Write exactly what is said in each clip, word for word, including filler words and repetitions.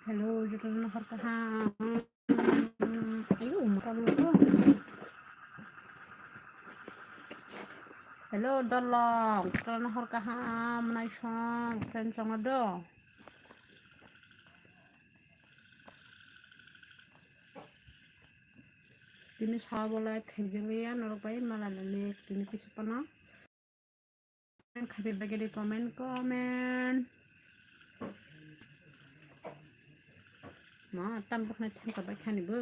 Hello, jotono hor kaham. Ayo, mata mata. Hello, dolong. Jotono hor kaham, naisong, friend songo do. Tini sabolai thaijakliya, norok bai mala lele, tini kisa pano. Comment khaidi bagwi di, comment, comment. Ma, tam bwkhwnai thangkha bai khani bo.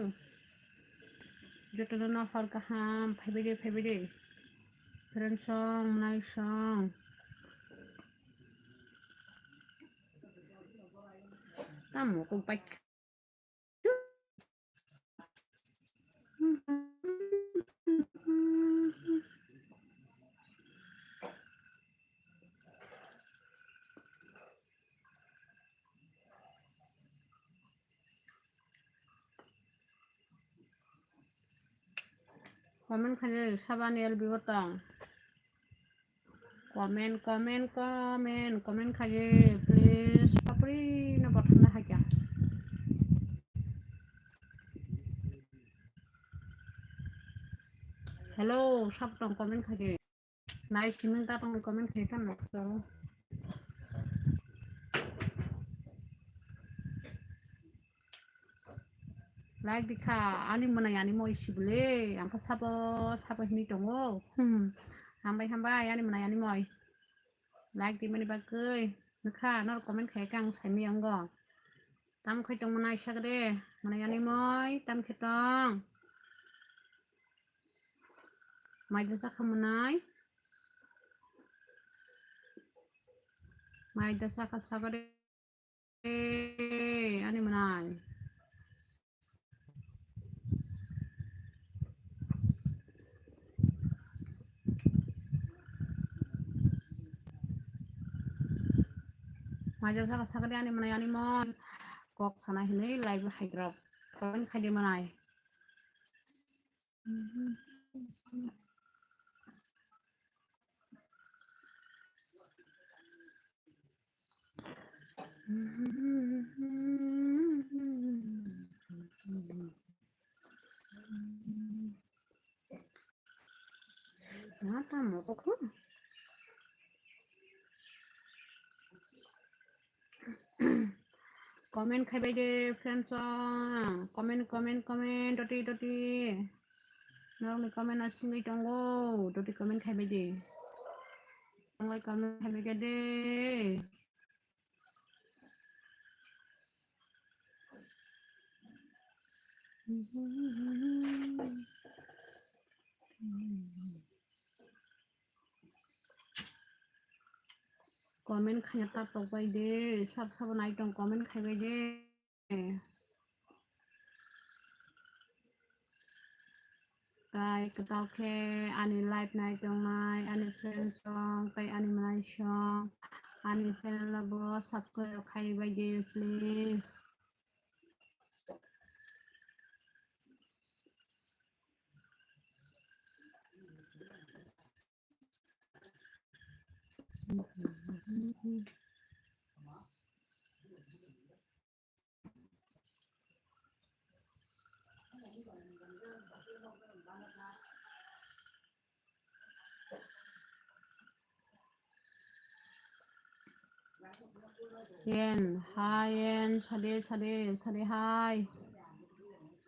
Jotono no hor kaham, phaibai di, phaibai di. Friend song, naisong. Tamo kok bai. Comment khaidi sabani L B o tong. Comment, comment, comment, comment khaidi, please. Papri no botol na hakya. Hello, sab tong comment khaidi. Nai siming ta tong comment khaidi ta nak so. Like dikha, ani mwnai ani moi sibole, ang khe sabo, sabo hini tongo. Hmm. Hambai, hambai, ani mwnai ani moi. Like di mani bagwi, nukha, nor comment khai khe ang saimaya wngo. Tam khai tong mwnai sak de, mwnai ani moi, tam khe tong. Mai da sakha mwnai. Mai da sakha sabo de. Eh, ani mwnai. Maja saka saka de ani mwnai ani mon. Kok sana hinui live haigrap. Comment khaidi mwnai. Mata mo kok. Comment khaibai de, friends, o. Comment, comment, comment, doti, doti. Norokni comment asingwi tongo, doti comment khaibai de. Tonglai comment khaibai de. Comment khaina ta tokbai de, sab sabo nai tong comment khaibai de. Tai kwtal khe ani live nai tongnai ani friend song tai ani mwnai song ani channel o bo subscribe khai bai di please. Yen, hai, yen, sade, sade, sade, hai.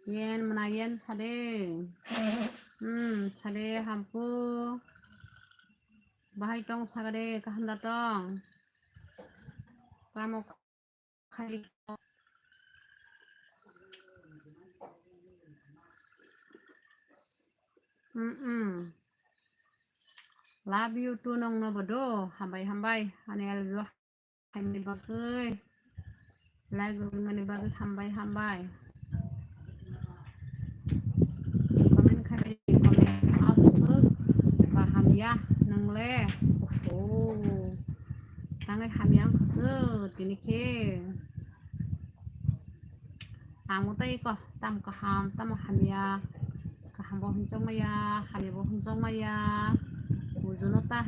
Yen, mwnai, yen, sade. Hmm, sade, hampu. Bahai tong sagade, kaham da tong. Tamo khai. Mm-mm. Love you too, nong no bodo. Hambai, hambai. Ani aljo. Hambai bagwi. Like rwmani bagwi hambai, hambai. Comment khai, comment aswk kaham ya nwngle. Oh. Tangai hamya wngkha tini khe. Amo tei ko tam kaham, tamo hamya. Kaham bo hwnjakmaya, hamya bo hwnjakmaya. Bujono ta.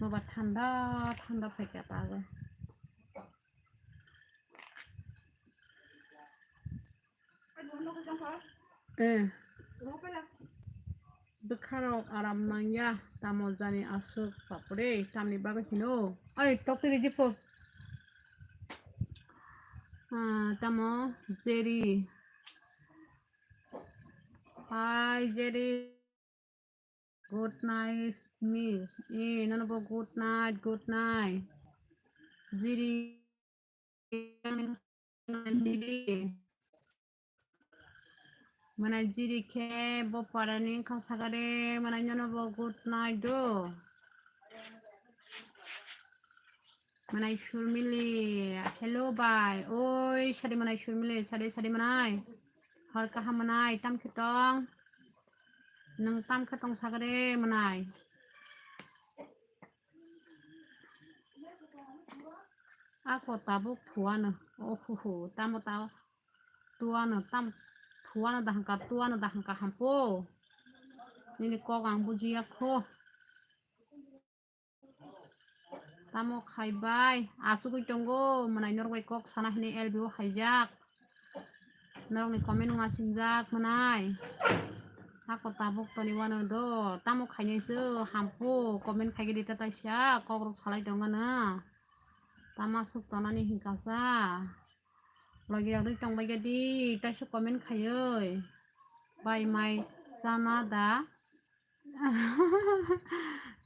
Noba thanda thanda phaikha tago. Eh. Bwkharok aram nangya, tamo jani aswk bapre, tamni bagwi hino. Oi, tokti ridi po. Ah, tamo Jerry. Hi, Jerry. Good night, miss. Eh, nono bo good night, good night. Jiri. Mwnai jiri khe bo parani wngkha sakare, mwnai nono bo good night do. Mwnai Surmili, hello bai. Oi, sadi mwnai Surmili, sadi, sadi mwnai. Hor kaham mwnai, tam khe tong? Nwng tam khe tong sakare mwnai? Ako tabuk thuano. Ohuhu, tamo ta-, tuano, tam, thuano dahangka, tuano dahangka hampo. Nini kok ang bujiya kho. Tamo khai bai, achugwi tongo, mwnai norok bai kok sana hwnwi L B o haijak. Norokni comment wng singjak mwnai. Ako tabuk toni wano do, tamo khainai se hampu, comment khaigwi di ta taisa, kokrok salai tongano. Tama suk tonani hinkasa. Logi rok tongbai gadi, taisa comment khaioi. Bai mai chana da.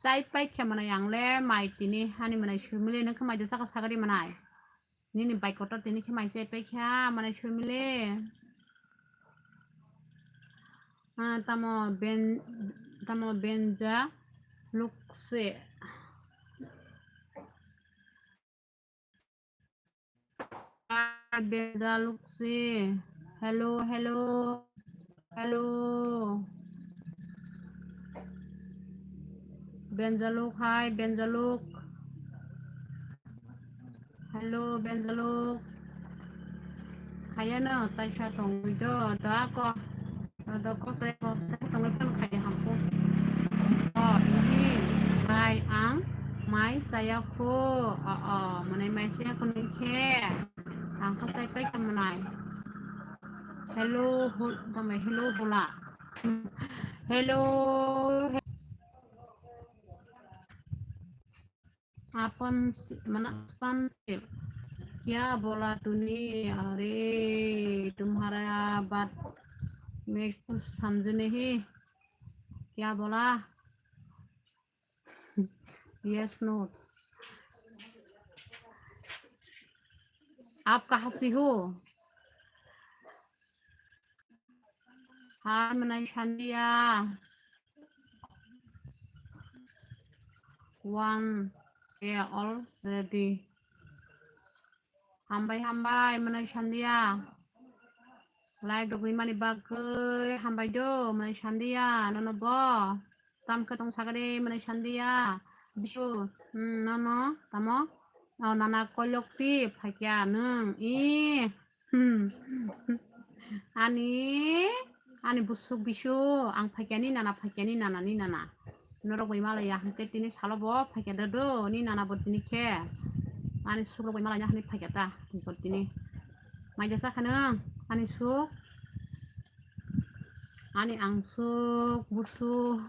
Chai pai khe mwnai ang le mai tini hani mwnai Surmili nung khe mai do chaka sagari mwnai. Nini bai kotor tini khe mai chai pai kha mwnai Surmili. Ah, tamo ben, tamo benja lukse. Benja lukse. Hello, hello. Hello. Benjaluk, hi, Benjaluk. Hello, Benjaluk. Khayano, taisa tongwi do, do ako. Dodo kok reko tongwi phano khaidi hampu. O, ini bai ang mai chaya kho. O, o, mwnai mai chaya kho nung khe. Ang kho chai pai kha mwnai. Hello, hol-, tamo hello bola. Hello. अपन से, मतलब, अपन से क्या बोला तूने? अरे, तुम्हारा बात मैं कुछ समझ नहीं। क्या बोला? Yes, no. आप कहाँ से हो? Hi, mwnai Sandia. One K already. Hambai, hambai, mwnai Sandia. Like rwgwi mani bagwi hambai do, mwnai Sandia. Nono bo tam khe tong sagade, mwnai Sandia. Bisu, hmm, nono, tamo? O, nana koilok ti phaikya nwng. Ih. Hmm. Ani, ani busuk bisu, ang phaikya ni nana, phaikya ni nana, ni nana. Norok bai malaya hwnkhe tini salo bo phaikya da do, ni nana bo tini khe. Ani suk rok bai malaya hwnwi phaikya ta, bo tini. Maida sakha nwng, ani suk. Ani angsuk, busuk.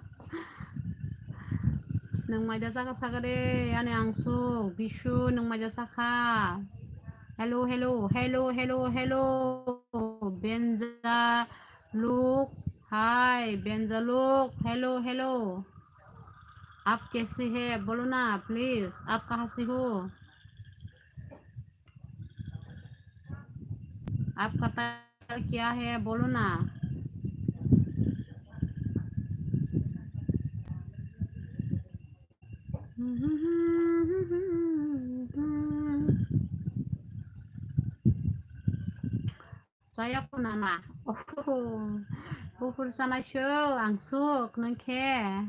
Nwng maida chakha sakha de, ani angsuk, bisu, nwng maida chakha. Hello, hello, hello, hello, hello. Benjaluk, hi, Benjaluk, hello, hello. आप कैसे हैं? बोलो ना, please, आप कहाँ से हो? आपका क्या है बोलो ना। Saya ko nana. Oh, buphuru chanai so ang suk nung khe.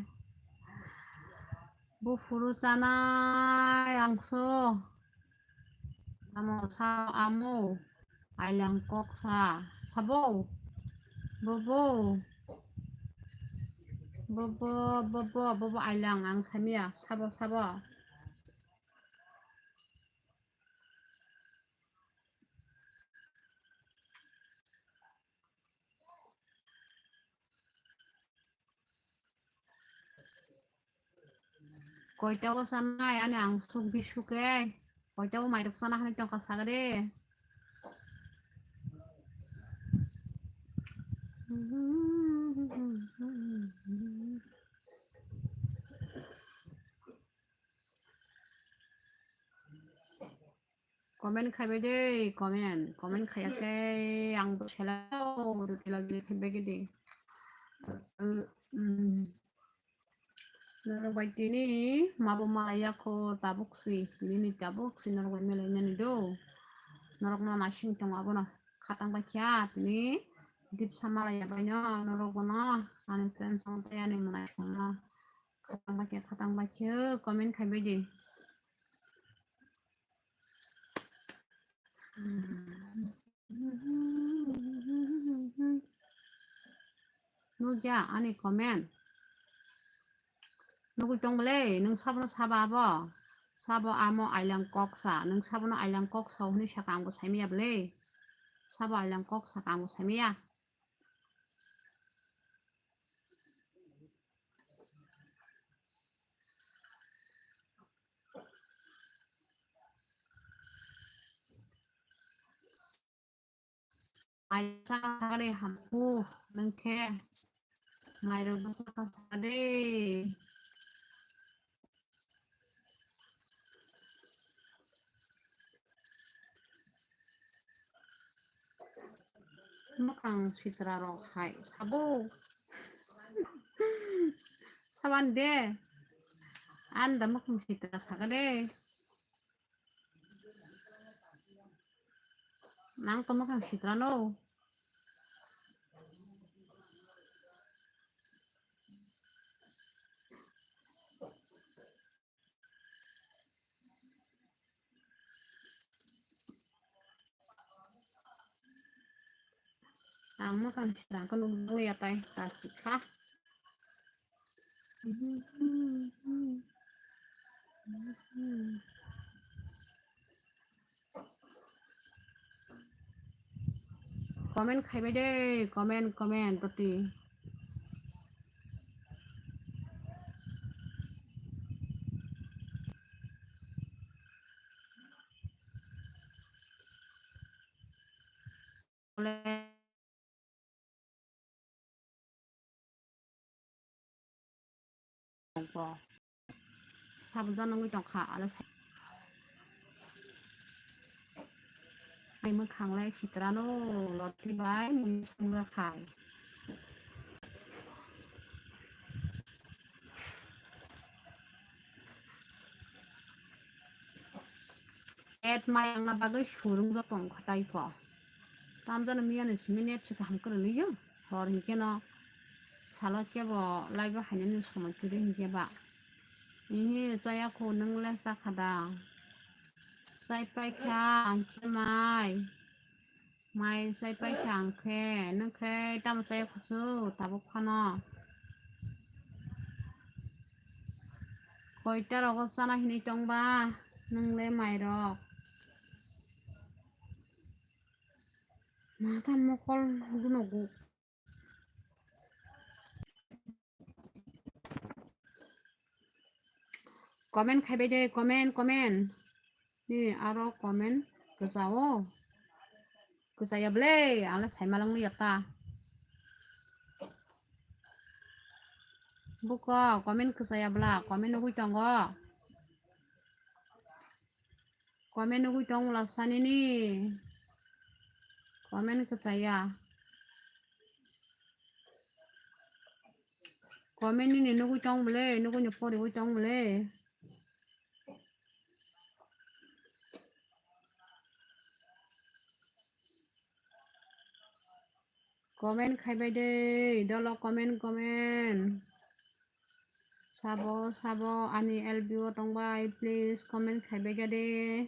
Buphuru chanai ang suk. Amo sa amo. Ailang kok sa. Sabo. Bobo. Bobo, bobo, bobo ailang ang samia, sabo, sabo. Koita o sanai ani ang suk bisuk e. Koita o mairok sana hani tongka sagade. Comment khaibai de, comment, comment khaiya khe ang bo sela o, rutila gili khaibai gidi. Norok bai tini mabo malaiya kho tabuk si, tini ni tabuk si norok bai melai nani do. Norok no naising tongo abono khatang bai kha tini dipsa malaiya bai no norok bono ani friends tong tei ani mwnaisong no khatang bai kha, khatang bai kha comment khaibai di. Nukya ani comment. Nugwi tong bwle, nwng sabono sabo abo? Sabo amo ailang kok sa, nwng sabono ailang kok sa hwnwi saka ang bo saimaya bwle. Sabo ailang kok saka ang bo saimaya. Ai saka sakade hamphu nangkhe. Mairok no saka sakade. Mwkhang sitra rok hai sabo. Saban de. Anda mwkhang sitra sakade. Nang to mwkhang sitrano. Ang mwkhang sitra khe nukjakliya tai ta sikha. Comment khaibai de, comment, comment, toti. Sabo janogwi tongkha, alo sai. Ai mwkhang lai sitrano lotri bai mui songjakhai. Net mai wngna bagwi surung joto wngkha tai pho. Tamjani miyani simi net se kaham kwrwlwi yo. Hor hinkhe no salo kebo live o hainani somoi kwrwi hinkhe ba. Ihi chaya khu nwng le chakha da. Chai paikha ang khe mai. Mai chai paikha ang khe, nwng khe tamo chai khusu tabuk phano. Koita rogo chana hinwi tongba nwng le mairok? Matha mokol gunogo. Comment khaibai de, comment, comment. Ni aro comment kwchao. Kwchaya bwle, ang le saimalang liya ta. Buko comment kwchaya bwla, comment nugwi tongo. Comment nugwi tong wla sanini. Comment kwchaya. Comment nini nugwi tong bwle, nugwi ni poriwi tong bwle. Comment khaibai de, dolo comment, comment. Sabo, sabo, ani L B O tongbai, please comment khaibai de.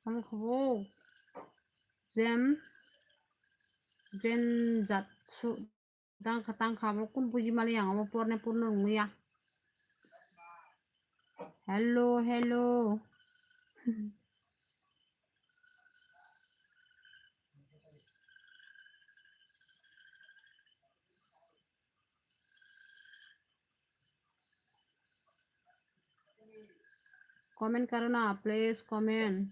Omo khubo. Jen, jen jat su, tang kha, tang kha, abo kun buji mali ang, abo porne porno wngya. Hello, hello. Comment karo na, please comment.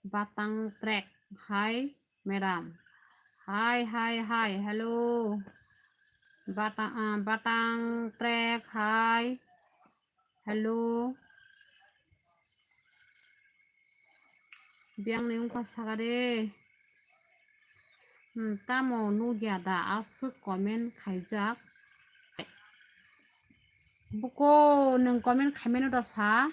Batang trek. Hi, madam. Hi, hi, hi. Hello. Batang, ah, batang trek. Hi. Hello. Biyang ni wngkha saka de. Hmm, tamo nugya da aswk comment khaijak. Buko nwng comment khaimano da sa?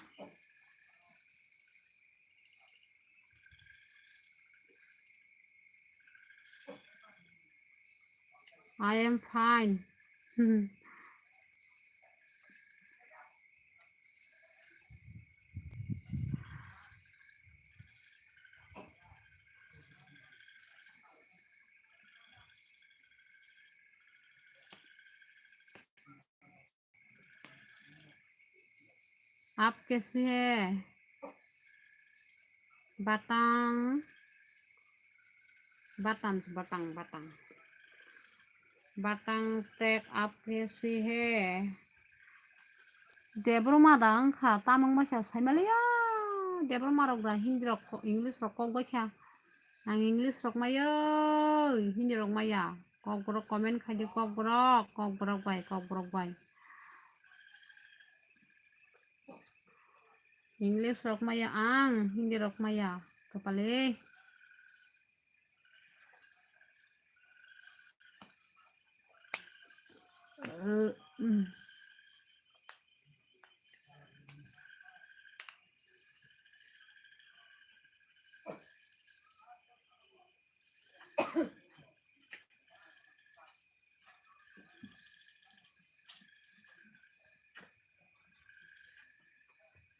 I am fine. आप कैसे है? Batang, batang, batang, batang. Batang trek, आप कैसे है? Debro ma da wngkha, tamung bai kha saimaliya. Debro ma rok da Hindi rok, English rok kok bai kha. Ang English rok maya, Hindi rok maya. Kokborok comment khaidi, kokborok, kokborok bai, kokborok bai. English rok maya ang, Hindi rok maya. Kapale.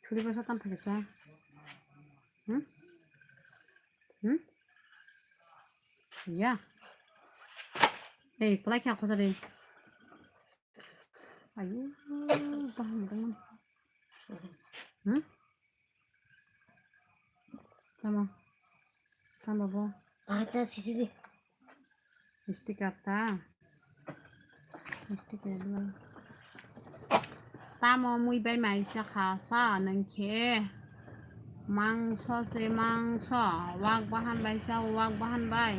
Churi basa tam phai sa. Hmm? Hmm? Ya. Ei, kwlai kha khosa de. Ayo, baham dong. Hmm? Tamo. Tamo bo. Ata sisi di. Sticker ta. Sticker dua. Tamo mui bai mai sa kha sa nang khe. Mangso se mangso, wak bahan bai sa, wak bahan bai.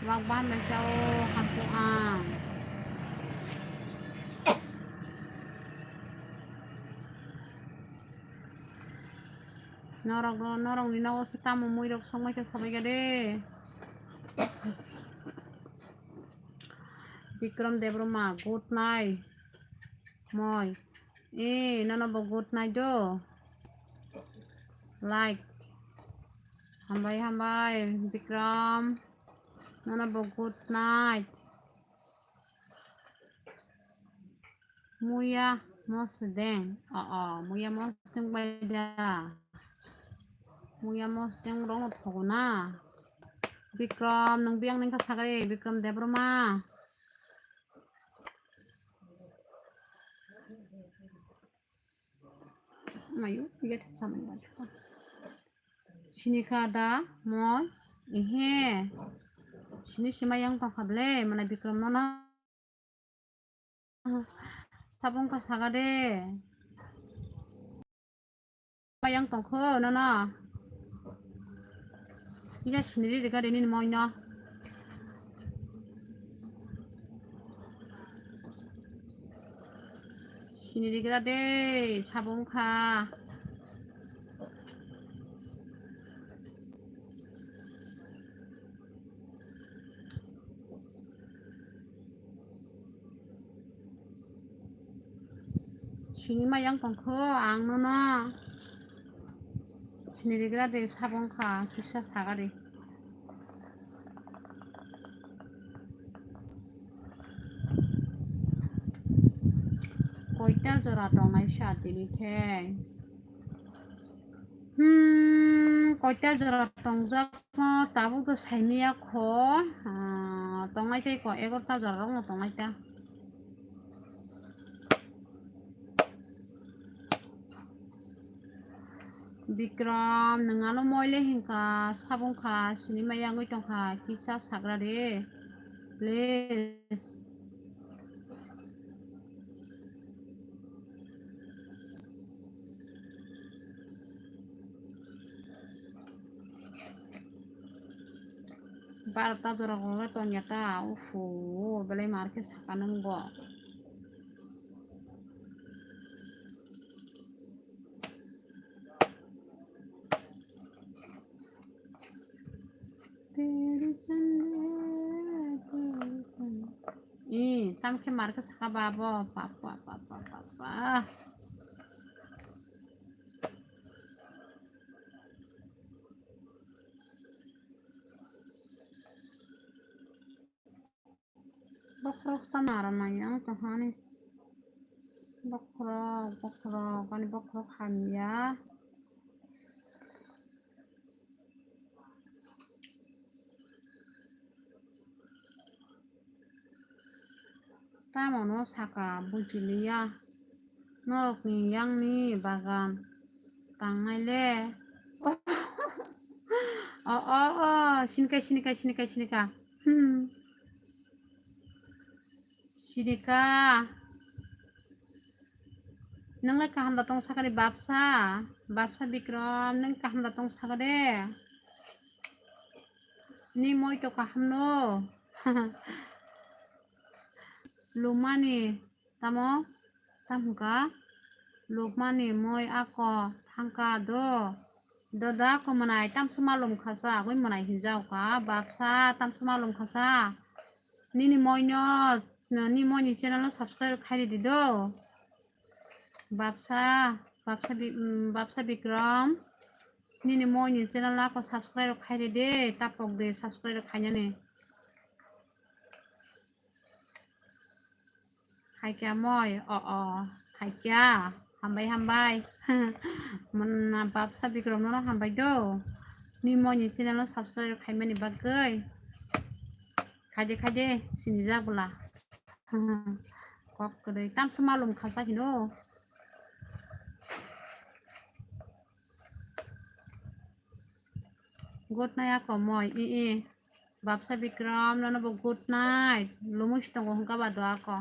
Wak bahan bai sa, o hapu ang. Norok, norok ni nogo se tamo mui rok songmai khe sabai kha de. Bikram Debbarma, good night. Moi. Eh, nono bo good night do. Like. Hambai, hambai, Bikram. Nono bo good night. Muya mosdeng. Oh, oh, muya mosdeng bai da. Muya mosdeng rong thogo na. Bikram, nung biyang nengka sagari, Bikram Debbarma. Mayu, iya thik samani ba thik. Sini kha da, moi, ehe. Sini sima yang tong kha ble, mana Bikram nono. Sabong kha saga de. Mayang tongkho nono. Ina siniri riga de nini moino. Siniri riga de sabong kha. Sini mayang tongkho ang nono. Sini rigra de sabong kha kisa sagari. tongnai sa tini khe. Hmm, koita jora tongjak no tabuk do saimaya kho. Ah, tongnai tei ko egarota jora rok no tongnai ta. Bikram, nwng ano moile hinkha, sabung kha, sini maya wngwi tongkha, kisa sagra de, please. Barota jora rok le tongya ta, ufu, belai mar khe saka nwng bo. Ih, tam khe mar khe saka ba bo. Papa, papa, papa. Bokhorok tamo aro manya wng tongkha ani. Bokhorok, bokhorok, ani bokhorok hamya. Tamo no saka bujiliya. Norokni yangni bagan tangnai le. O, o, o, sinika, sinika, sinika, sinika. Hmm. Sinika. Nwng lai kaham da tong saka de bapsa. Bapsa Bikram, nwng kaham da tong saka de. Ni moi to kaham no. Lumani. Tamo, tam hwnkha, lukmani moi ako thangkha do, doda ako mwnai tamsoma lomkhasa, agwi mwnai hinjaoka, bapsa tamsoma lomkhasa, nini moino, nini moini channel no subscribe khairidi do, bapsa, bapsa Bi-, mm, bapsa Bikram, nini moini channel no ako subscribe khairidi, tapok de subscribe khainani. Haikya moi, o, o, haikya, hambai, hambai. Mona bapsa Bikram no hambai do. Ni moini channel no subscribe khaimani bagwi. Khaide, khaide, sinijak bwla. Kok kwrwi, tamsoma lomkhasa hino. Good night ako moi, i, i. Bapsa Bikram, nono bo good night. Lumush tongo hwnkha ba do ako.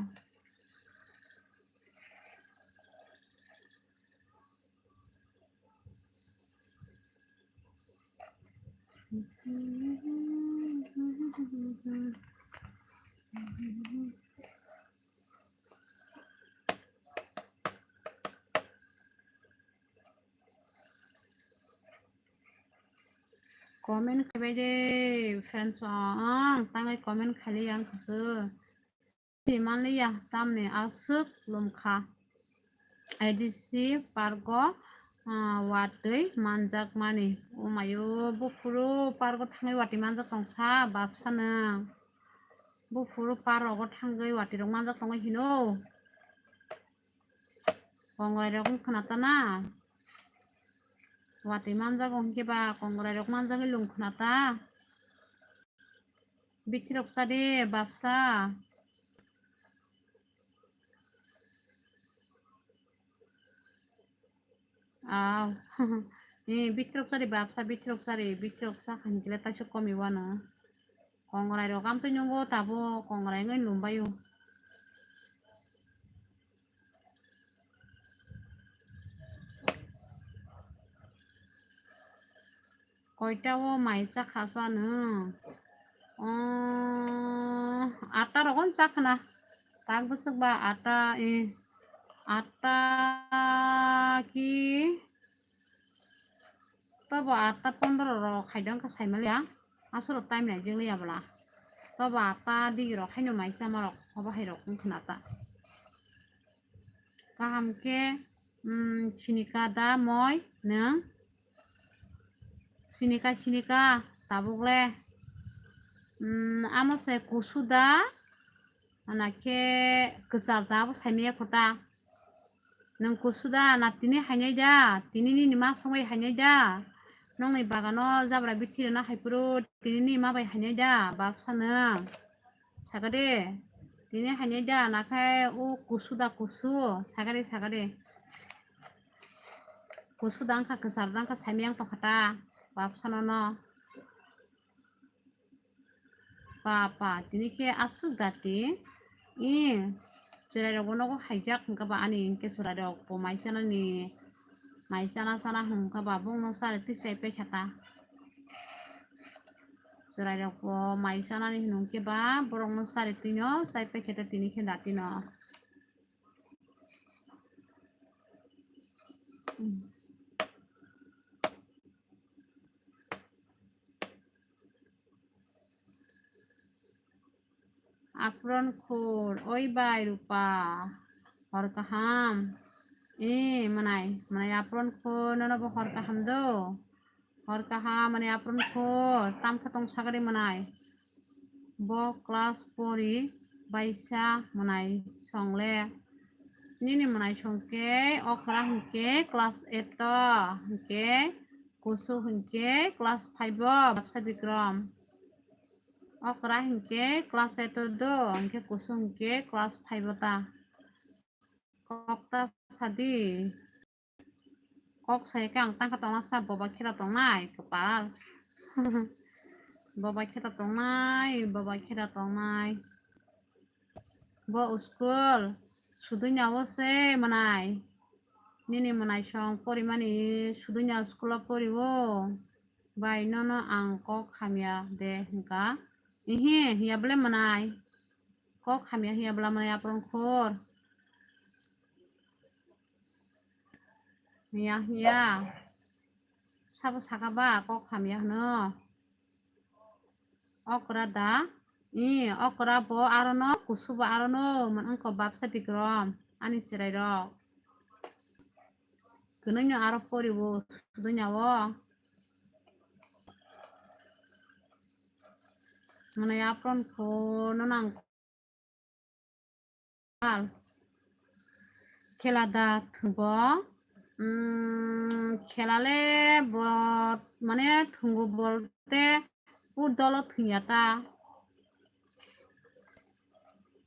Comment khaibai de friends, ang tangwi comment khaili ang khasuk. Manliya tamni aswk lomkha. A D C park o, ah, watwi manjakmani. O mayo, buphuru park o thangwi watwi manjak tongsa bapsa nwng. Buphuru park rogo thangwi watwi rok manjak tongwi hino. Kongrai rok wng khna ta na. Watwi manjago hwnkhe ba kongrai rok manjagwi lung khna ta. Bithi rok cha de bapsa. Aw. Ni bithi rok cha de bapsa, bithi rok cha de, bithi rok cha khan kile taisuk komi wano. Kongrai rok amtwi nungo tabo kongrai wngwi lumbaio. Koita o mai chakha sa nwng? O, atta rogon chakhna. Tak bwswk ba atta, eh, atta ki, tobo atta pondro rok khaidang kha saimaliya. Asoro time nai jeng liya bwla. Tobo atta digi rok haino mai chama rok, obo hai rok wng khna ta. Kaham khe, mm, sinika da moi nwng? Sinika, sinika, tabuk le. Mm, amo se kusu da, ana khe kwchar da, abo saimaya kho ta. Nwng kusu da, na tini hainai da, tini nini ma songwi hainai da, nongni bagano jabra bithi rwna haiphuru tini nini ma bai hainai da, bapsa nwng. Sakade, tini hainai da, nakhai o kusu da kusu, sakade, sakade. Kusu da wngkha, kwchar da wngkha, saimiyang tongkha ta, bapsa nono. Papa, tini khe aswk dati. I, chwrairokbo nogo haijak hwnkha ba ani hinkhe chwrairokbo mai chanani, mai chana chana hwnkha ba bongno chari twi chai paikha ta. Chwrairokbo mai chanani hwnkhe ba borokno chari twino chai paikha ta tini khe datino. Apron khur, oi bai Rupa, hor kaham. E, mwnai, mwnai apron khur, nono bo hor kaham do. Hor kaham, mwnai apron khur, tam khe tong sagari mwnai. Bo class four i baisa mwnai songle. Nini mwnai songke okra hinkhe class eight o hinkhe kusu hinkhe class five o bapsa Bikram. Okra hinkhe class eight o do, hinkhe kusu hinkhe class five o ta. Kok ta sadi. Kok sai khe ang tangkha tongna sa boba khera tongnai kwpal. Boba khera tongnai, boba khera tongnai. Bo school sudui nyawo se mwnai. Nini mwnai song porimani sudui nya school o poriwo. Bai nono ang kok hamya de hwnkha. Ihi, hiya bole mwnai. Kok hamya hiya bwla mwnai apron khur. Hiya hiya. Sabo saka ba kok hamya hwno. Okra da. I, okra bo arono, kusu bo arono, mwnai wngkha bapsa Bikram, ani chwrairok. Kwnwi no aro poriwo, sudui nyawo. Mwnai apron khur no nang. Khela da thwngbo, mm, khela le bo mane thwngbo bolte o dolo thwngya ta.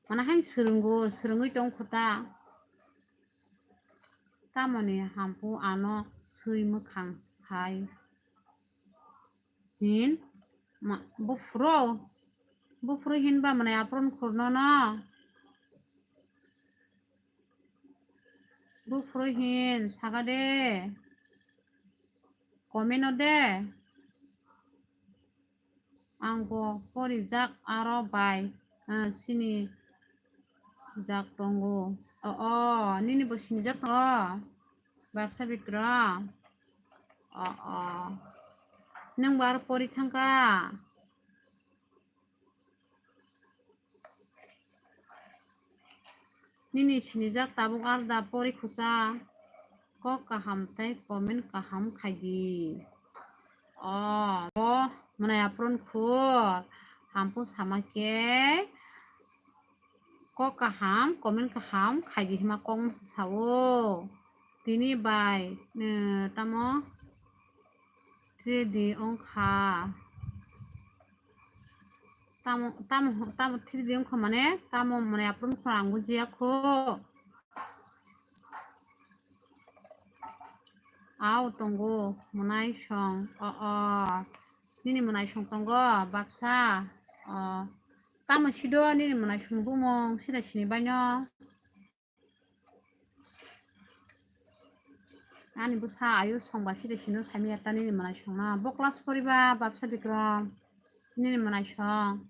Mane hai swrwngo, swrwngwi tongkho ta. Tamoni hampu ano swi mwkhang hai. Hin, ma, buphuru, buphuru hin ba mwnai apron khurno no. Buphuru hin saka de. Comment o de. Ang bo porijak aro bai, ah, sini jak tongo. O, o, nini bo sinijak tongo. Bapsa Bikram. O, o. Nwng bo aro pori thangkha. Nini sinijak tabuk arda pori khusa. Kok kaham tei comment kaham khaidi. O, o, mwnai apron khur. Hampu sama khe. Kok kaham, comment kaham khaidi hima kok masa sao. Tini bai, eh, tamo three D wngkha. Tamo, tamo, tamo three D wngkha mane, tamo mane apron khor ang bujiya kho. Au tongo, mwnai song, o, o. Nini mwnai song tongo, baksa, o. Tamo sido, nini mwnai song bumung, sida sini baino. Ani bwsa ayu songba sida sino sami ya ta nini mwnai songno. Bo class four ba, bapsa Bikram. Nini mwnai song.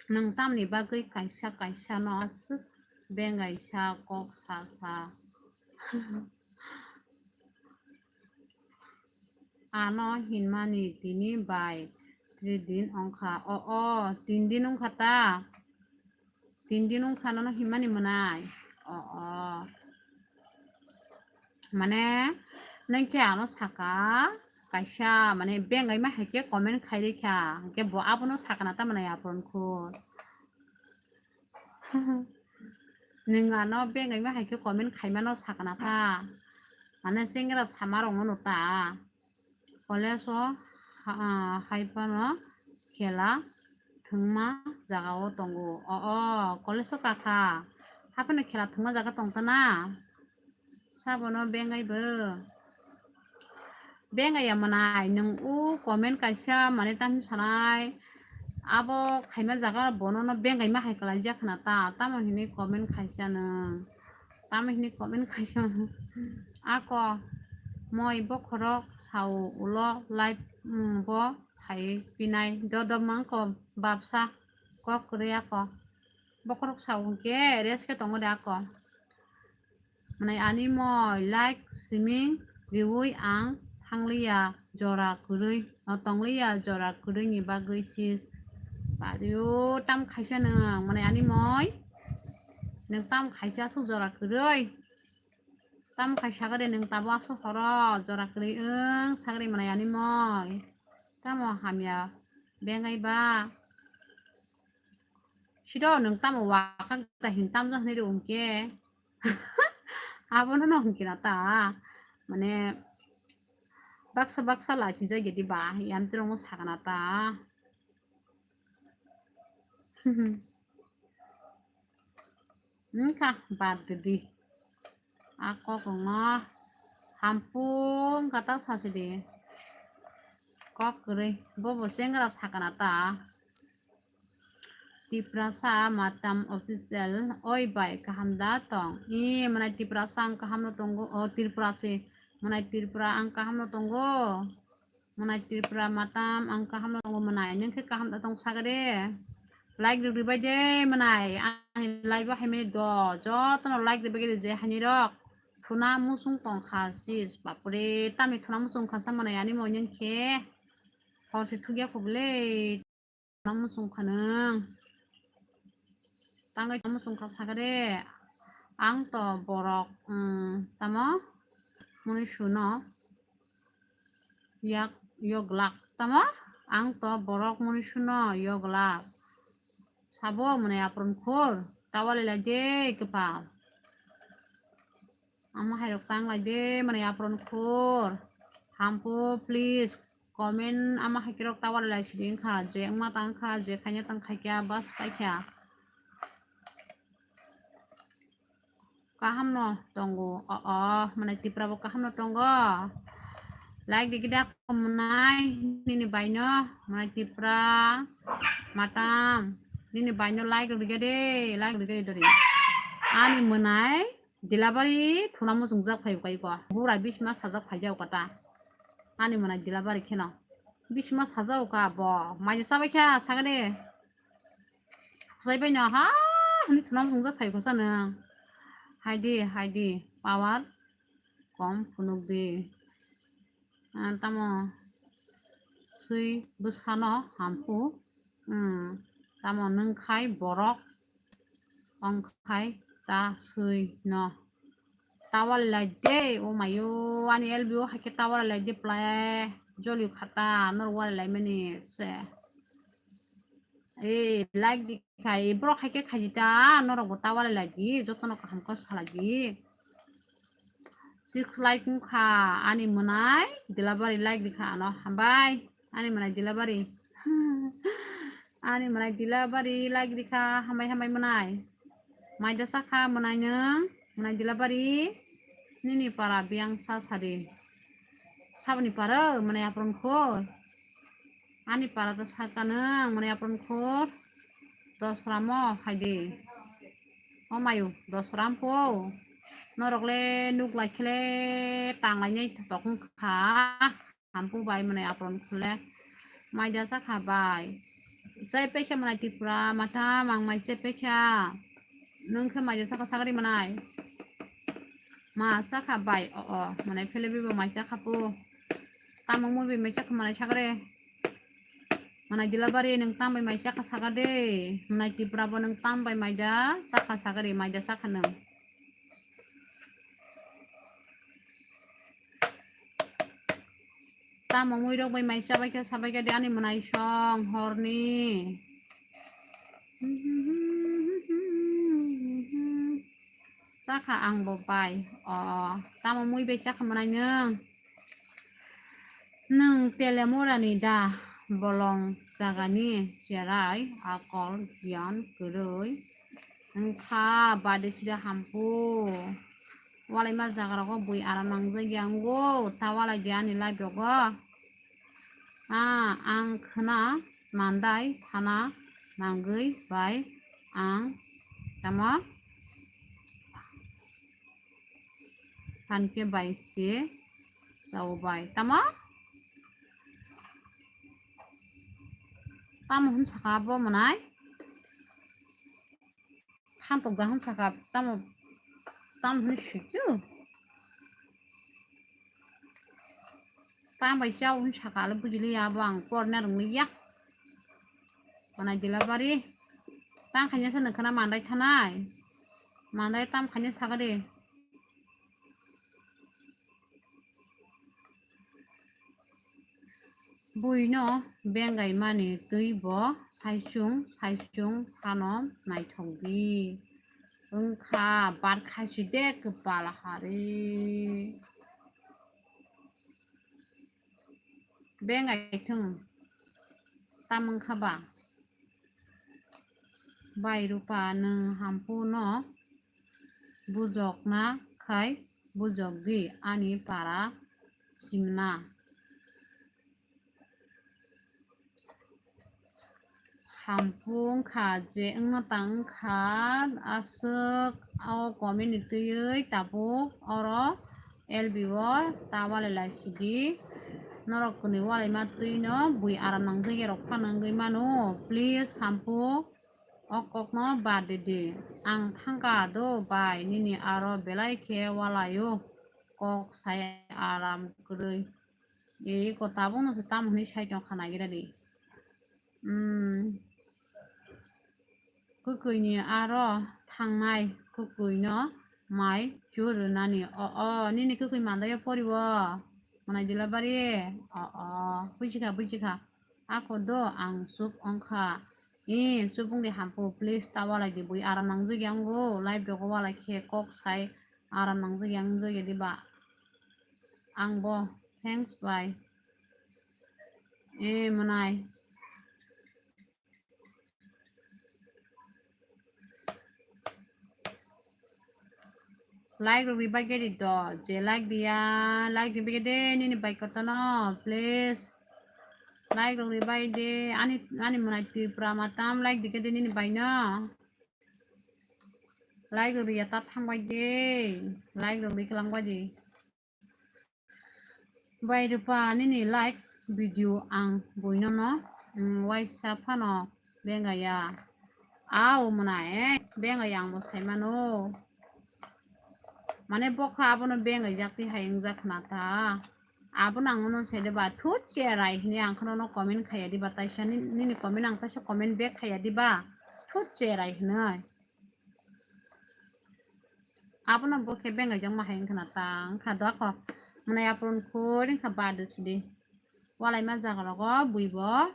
Nwng tamni bagwi kaisa kaisa no aswk bengaisa kok sa sa. Ano hinmani tini bai three din wngkha. O, o, tin din wngkha ta. Tin din wngkha nono hinmani mwnai. O, o. Mane, nang khe ano saka, kaisa, mane, bengai ma hai khe comment khai rikha. Hwnkhe bo abono sakana ta mwnai apron khur. Nwng ano bengaima hai khe comment khaimano sakna ta. Mane chengra samarokno no ta. College o ha-, ah, hai phano khela thwngma jaga o tongo. O, o, college o kakha. Haphano khela thwngma jaga tongtana. Sabono bengai bo. Bengai ya manai, nwng o comment kaisa mane tamni sanai. Abo khaima jaga bono no bengaima hai kalaijak khna ta. Tamo hini comment kaisa nwng. Tamo hini comment khaisa. Ako moi bokhorok sao ulo live, mm, bo phai pinai dodo mangko babsa kok kwrwi ako. Bokhorok sao hwnkhe rest khe tongo de ako. Mwnai ani moi like siming riui ang thangliya jora kwrwi, o tongliya jora kwrwi ni bagwi sis. Badio tam khaisa nwng mwnai ani moi. Nwng tam khaisa aswk jora kwrwi. Tamo khai sagade nwng tabo aswk horo jora kwrwi wng sagade mwnai ani moi. Tamo hamya bengai ba. Sido nwng tamo wakak da hin tamjak hinwi rw hwnkhe. Abono no hwnkhe na ta. Mane baksa baksa lachi jai gedi ba. Yam tirong sakana ta. Wngkha bad di. A kok wngno hampung kata sasi di. Kok kwrwi bobo chengra sakana ta. Tiprasa Matam Official, oi bai kaham da tong? I mwnai Tiprasa ang kaham no tongo, o Tripura se. Mwnai Tripura ang kaham no tongo. Mwnai Tripura Matam ang kaham no tongo mwnai. Nwng khe kaham da tong sagade. Like rwgwi bai de mwnai. Ani live o hai mani do. Jotono like rwgwi bai de je hani rok. Thuna musung tong kha sis. Bapre tamni thuna musung kha sa mwnai ani mo nyang khe. Hor se thugya khobole. Musung kha nwng. Tangwi musung kha sakade. Ang to borok, mm, tamo? Muni suno. Yak, yoglak. Tamo? Ang to borok muni suno yoglak. Sabo mwnai apron khur. Tawali lai de kepal. Ama hai rok tang lai de mwnai apron khur. Hampu please comment ama hai rok tawali lai sidi wngkha je wngma tang kha je khaina tang khaikya bas paikha. Kaham no tongo. O, o, mwnai Tripura bo kaham no tongo. Like di gida mwnai nini baino mwnai Tripura Matam nini baino like di gede like di gede dori. Ani mwnai Dilabari thuna muchungjak phai ukai ko. Bura bisma sajak phai jak kata. Ani mwnai Dilabari kheno. Bisma sajak uka bo. Mai sabai kha sagade. Sai bai no ha. Ani thuna muchungjak phai ko sana. Haidi, haidi. Power kom phunuk di. Ah, tamo swi bwsano hampu. Hmm. Tamo nwng khai borok. Ong khai ta swi no. Tawali lai de, o mayo, ani L B O hai khe tawali lai de play, joli khata, nor wali lai mani se. E, like di khai, borok hai khe khai di ta, norok bo tawali lai di, jotono kaham khe salai di. Six like wngkha, ani mwnai, Dilabari like di kha ano, hambai. Ani mwnai Dilabari. Ani mwnai Dilabari like rikha hambai hambai mwnai. Maida sakha mwnai nwng mwnai Dilabari. Nini para biyang sa sadi. Saboni para mwnai apron khor. Ani para to sakha nwng mwnai apron khor. Dosramo haidi. O mayu dosram po. Norok le nuk lai khele tang lai nai tokong kha. Hampu bai mwnai apron khole. Maida sakha bai. Chai pekha mwnai Tripura, Matam ang mai chai pekha. Nwng khe maida sakha sagri mwnai. Ma sakha bai, o, o, mwnai phele bibo mai sakha po. Tamung mubi mai sakha mwnai sagre. Mwnai Dilabari nwng tam bai mai sakha sagade. Mwnai Tripura bo nwng tam bai maida sakha sagre, maida sakha nwng. Tamo mui rok bai mai chabai khe sabai khe de ani mwnai song horni. Chakha ang bo bai. O, tamo mui bai chakha manai nwng? Nwng Telemurani da bolong jagani cherai akol giyan kwrwi wngkha bade sida hampu. Walaima jagarogo bui aram nangjak ya wngo, ta walai di ani live rogo. Ah, ang khwna mandai thana nangwi bai ang tamo phan khe bai se chao bai tamo tamo hwn saka bo mwnai. Thantok da hwn saka tamo tamo hwn swichu. Tamo bai chao hwn saka le bujili ya bo ang por na rwngli ya. Konai dila bari. Tang khanya sa nang khana mandai thanai. Mandai tam khanya saka de. Buino bengaimani twi bo saichung saichung phano naithok di. Wngkha bar khaisi de kwpal hari. Bengai thung. Tam wngkha ba? Bai Rupa, nwng hampu no bujokna khai bujok di ani para simna. Hampu wngkha je wngno tang wngkha aswk o comment ni twiwi tabuk oro L B o ta walai lai sidi. Norok kwnwi walaima twino bui aram nangjak ya rok phano wngwi mano. Please hampu o kokno bad di di. Ang thangka do bai nini aro belai khe walaio kok sai aram kwrwi. Ei ko tabukno se tamo hwnwi sai tong kha nagira di. Hmm. Kwkwini aro thangnai kwkwino mai churunani. O, o, nini kwkwi mandaio poriwo? Manai dila bari? O, o, bujikha, bujikha. Ako do ang chup wngkha. Ee, chup wngdi hampu, please ta walai di bui aram nangjak ya wngo. Live rogo walai khe kok sai aram nangjak ya wngjak ya diba? Ang bo, thanks bai. Ee, mwnai. Like rok ribai gedi do, je like diya, like ribai gedi nini bai kotono, please. Like rok ribai de, ani, ani mwnai Tripura matam like di gedi nini bai no. Like rok riya ta thangbai de, like rok ri kwlangbai di. Bai Rupa nini like video ang buino no, mm, waisa phano bengaya. Ao mwnai, eh, bengaya ang bo saimano. Mane bokha abono bengai jak ti hai wngjak khna ta. Abono ang no sai de ba thut cherai hini ang khno no comment khaya di ba taisa ni-, nini comment ang taisa comment back khaya di ba thut cherai hinoi. Abono bo khe bengai jokma hai wngkha na ta wngkha do kho. Mwnai aphuru khuri wngkha badu sidi. Walaima jaga rogo bui bo,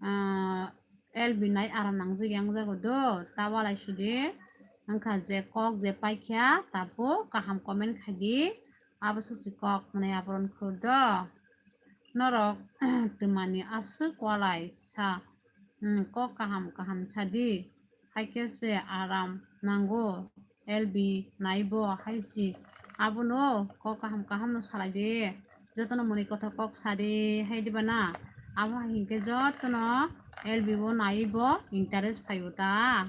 ah, L B nai aram nangjak ya wngjago do. Ta walai sidi wngkha je kok je paikha tabuk kaham comment khai di. Abo susi kok mwnai aphuru khur do. Norok twmani aswk walai sa, hmm, kok kaham kaham sa di. Haikhe se aram nango, L B naibo hai si. Abono kok kaham kaham no salai di. Jotono mwnwi kothok kok sa di, hai diba na? Abo hai hinkhe jotono L B bo naiwi bo interest phaibo ta.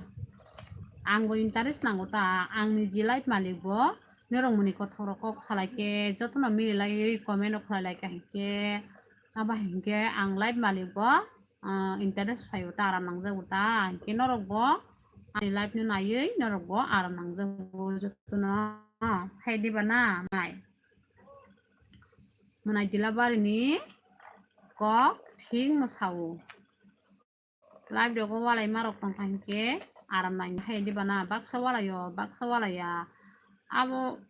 Ang bo interest nango ta, ang niji life malik bo. Norok mwnwi kothok rok kok salai khe jotono mili laiwi comment rok khlai lai kha hinkhe. Abo hai hinkhe ang life malik bo ah, interest phaibo ta, aram nangjago ta, hinkhe norok bo ani life no naiwi norok bo aram nangjago jotono, hai diba na mwnai? Mwnai dila bari ni kok thik no sao. Live rogo walai ma rok tong kha hinkhe aram nang hai diba na, baksa walai o, baksa walai ya. Abo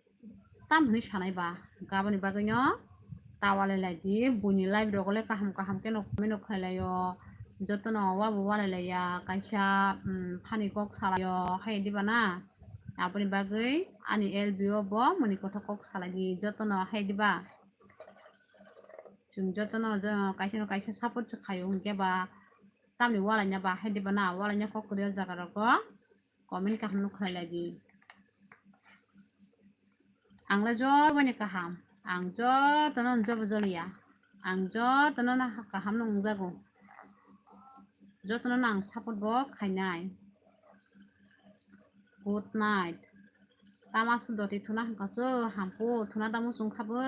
tam hwnwi sanai ba, gaboni bagwi no ta walai lai di, buini live rogo le kaham kaham khe no comment no khlai lai o, jotono wabo walai lai ya, kaisa, mm, funny kok salai o, hai diba na? Aboni bagwi ani L B O bo muni kothok kok salai di jotono hai diba. Chwng jotono jo-, kaisa no kaisa support se khaio hwnkhe ba tamni walaina ba hai diba na, walaina kok kwrwi o jaga rogo comment kaham no khlai lai di. Ang le jotono kaham, ang jotono jobo joliya, ang jotono no kaham no wngjago, jotono no ang support bo khainai. Good night. Tama sudoti thuna hwnkha se, hampu thuna da muchung kha bo.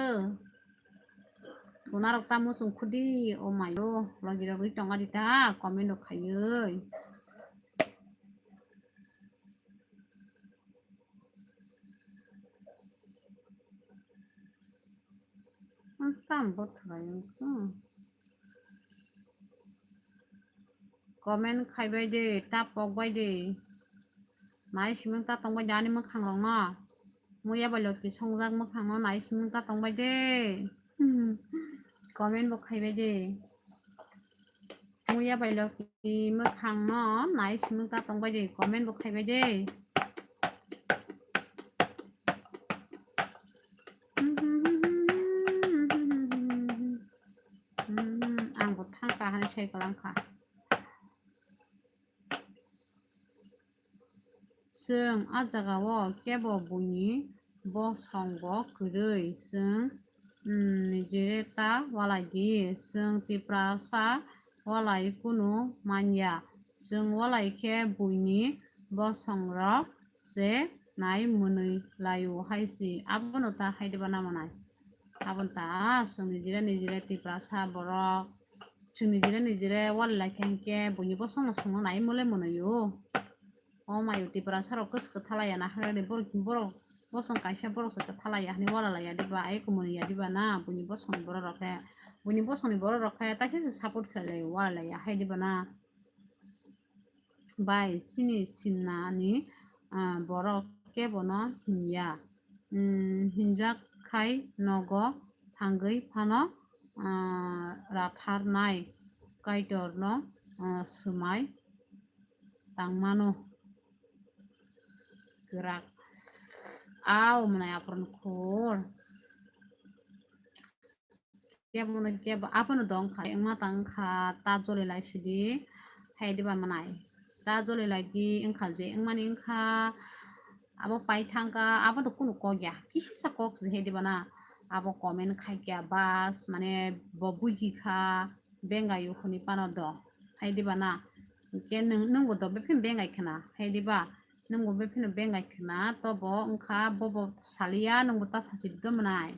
Thuna rok ta muchung khudi, o mayo, logi rogwi tonga di ta, comment rok khaiwi. Ang tam bo thwlai wngkha. Comment khaibai de, ta pokbai de. Nai simung ta tongbai de ani mwkhang rok no. Muya bai loti songjak mwkhang no nai simung ta tongbai de. Comment bo khaibai de. Muya bai loti mwkhang no nai simung ta tongbai de. Comment bo khaibai de. Ang bo thang kahani sai kwlang kha. Chwng a jagao kebo buini bosongbo kwrwi, chwng, mm, nijire ta walai di, chwng Tiprasa walai kunu manya, chwng walai khe buini bosongrok se nai mwnwi laio hai si, abono ta hai diba na mwnai? Abono ta chwng nijire nijire Tiprasa borok, chwng nijire nijire walai lai khe hinkhe buini bosongno chwngno nai mole mwnwio. O mayo Tiprasa rok kwchwk kwthalaiya na, hagrani borok, borok bosong kaisa borok se kwthalaiya hwnwi wala laiya diba, ai kumuni ya diba na, buini bosongni borok rok khe, buini bosongni borok rok khe taisa se support khlai lai wala laiya hai diba na. Bai, chini simnani, ah, borok kebono hinya, um, hinjak khai nogo thangwi phano, ah, ratharnai Kaitorno, ah, swmai tangmano kwrak. Au mwnai apron khur. Kebo no kebo abono dong kha, wngma tang kha, ta joli lai sidi, hai diba mwnai? Ta joli lai di wngkha je, wngmani wngkha, abo pai thang kha, abo to kunu kok ya, kisisa kok se hai diba na? Abo comment khai kha, bas, mane bo buji kha, bengai o hwnwi phano do, hai diba na? Hinkhe nwng, nwng bo do bephim bengai khna, hai diba? Nwng bo bephino bengai khna, tobo wngkha bobo saliya, nwng bo ta sasi di mwnai.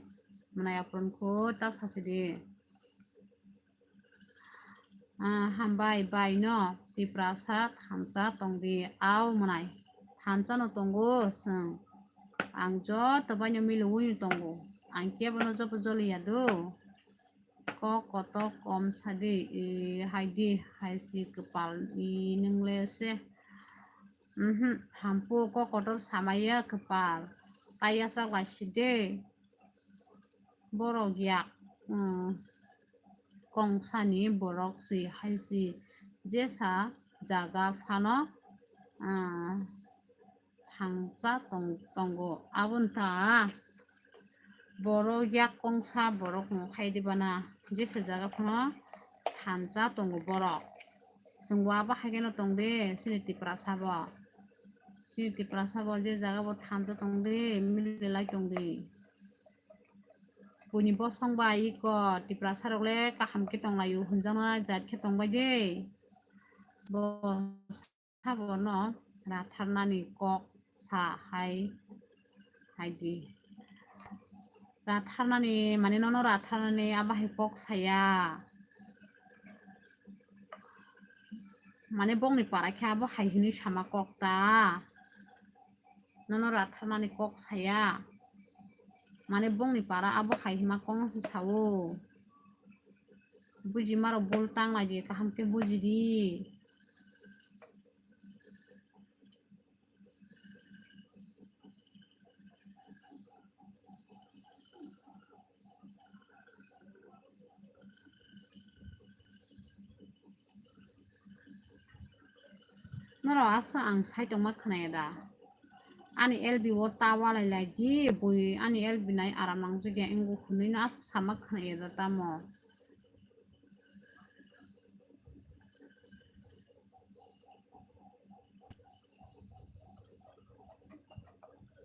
Mwnai apron kho ta sasi di. Ah, hambai bai no, Tiprasa thansa tong di, au mwnai. Thansa no tongo chwng. Ang joto bai no mili ui tongo. Ang kebo no jobo joliya do. Kok kotor kom sadi, i, hai di, hai si kwpal, i, nwng le se. Mhm, hampu kok kotor samaya kwpal. Taiya chak lai si de. Borok yak, mm, kongsani borok si hai si. Jesa jaga phano, ah, thansa tong-, tongo. Aboni ta borok yak kongsa borok no khai diba na, jesa jaga phano thansa tongo borok. Chwng bo abo hai kheno tong de, chini Tiprasa bo. Chini Tiprasa bo je jaga bo thansa tong de, mili lai tong de. Buini bosong bai iko Tiprasa rok le kaham khe tong lai o, hwnjaknai jat khe tong bai de. Bo Sabono ratharnani kok sa hai, hai di. Ratharnani mane nono ratharnani abo hai kok saya. Mane bongni para khe abo hai hwnwi sama kok ta. Nono ratharnani kok saya. Mane bongni para abo hai hwnma kok no se sao. Buji maro bol tang lai di, kaham khe buji di. Norok asa ang sai tongma khwnaya da? Ani L B o ta walai lai di, bui ani L B nai aram nang jagya, ingu khunui no aswk sama khna ya da tamo.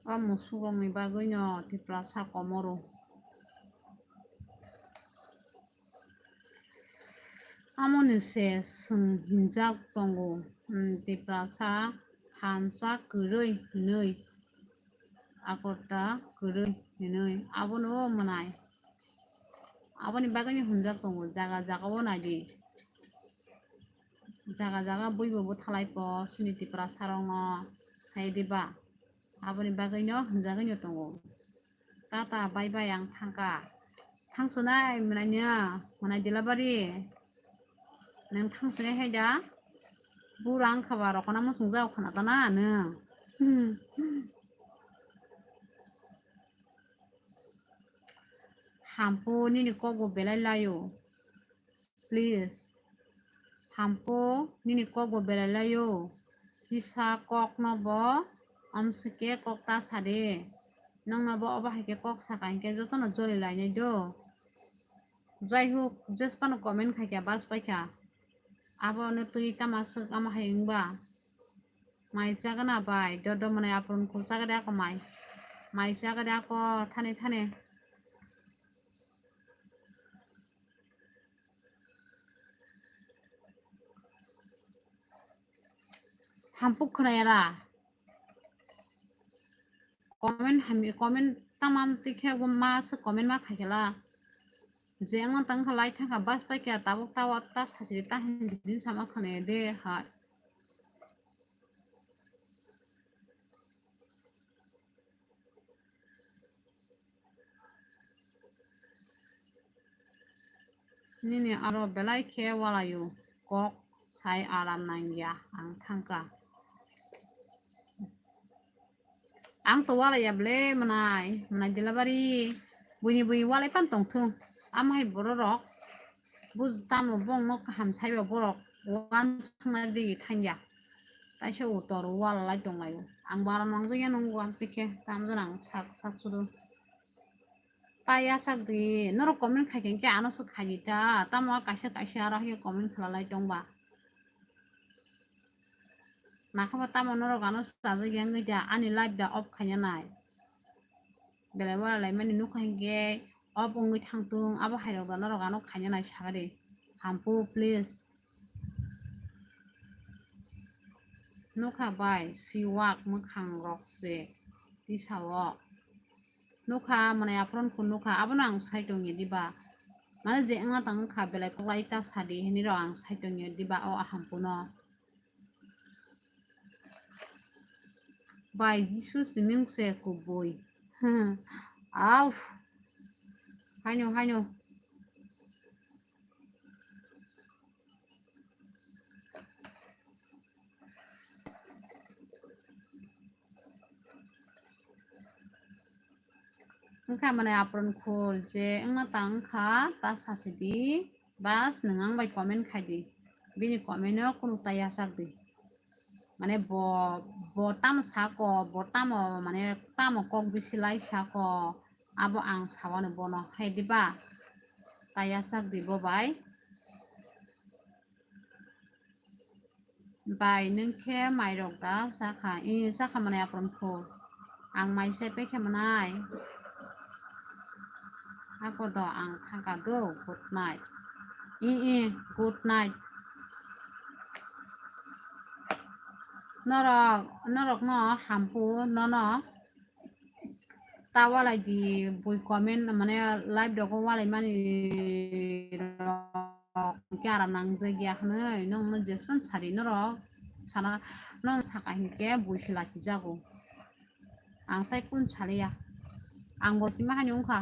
O musuk rok ni bagwi no Tiprasa komoro. Amoni se chwng hinjak tongo, um, Tiprasa hansa kwrwi hinwi, akorta kwrwi hinwi, abono mwnai. Aboni bagwino hinjak tongo, jaga jaga o naidi. Jaga jaga buibo bwthalai po, chini Tiprasa rokno, hai diba? Aboni bagwino hinjagwino tongo. Tata, bye bye, ang thangkha. Thangsunai mwnai no, mwnai Dilabari. Nwng thangsunai hai da? Bura wngkha ba rokona muchung jao khna ta na nwng. Hampu nini kok bo belai laio. Please. Hampu nini kok bo belai laio. Kisa kok no bo omsike kok ta sadi. Nongno bo obo hai khe kok saka hinkhe jotono jori lainai do. Jai hok, jesphano comment khaikha, bas paikha. Abono twi tama swk ama hai wngba. Mai chagana bai, dodo mwnai apron khul chagade ako mai. Mai chagade ako thani thani. Hampuk khwnaya la. Comment hamya, comment tamam tikhe bo ma se comment ma khaikhala. Je wngma tang kha lai thangkha bas paikha tabuk tawa ta sachiri ta hindi din sama khwnaya de hai. Nini aro belai khe walaio, kok sai aram nangya, ang thangkha. Ang to walaiya ble mwnai, mwnai Dilabari, buini buini walai pan tongthung, amahai bororok. Bujtamo bongno kaham saiba borok wan thangna di thangya. Taisa utor wal lai tonglaio. Ang bara nangjakya nung wan pikhe tamjani ang sak sak sudu. Tai yasak di norok comment khaikhe khe ano se khaidi ta. Tamo kaisa kaisa aro hai comment khalalai tongba. Nakhaba tamo norok ano se chajakya wngwi da ani live da off khaina nai. Belai wara laimani nukha hinkhe off wngwi thangtung, abo hairok da norok ano khaina nai sakadi. Hampu please. Nukha bai, siwak mwkhang rok se tisao. Nukha mwnai apron khu nukha, abono ang sai tongya diba. Mane je wngna tang wngkha belai koklai ta sadi hinwi rok ang sai tongya diba o Hampuno. Bai Jisu siming se kubui. Hmm. Au. Haino, haino. Wngkha mane apron khul je wngna ta wngkha ta sachidi. Bas, nwng ang bai comment khai di. Bini comment no kunu ta yachak di. Mane bo, bo tamo sako, bo tamo, mane tamo kok bisi lai sako, abo ang sawano bono hai di ba. Ta yachak di bo bai. Bai, nwng khe mairok da chakha? I, chakha mwnai apron khu. Ang mai chai paikha mwnai. Ako do ang thangkha do. Good night. I, i, good night. Norok, norok no hampu nono. Ta walai di bui comment mane live dogo walai mani rok hwnkhe aram nang jagya hwnwi nongno jespan sari norok sana nong saka hinkhe bui se lachi jago. Ang tai kun saliya. Ang bo sima hani wngkha.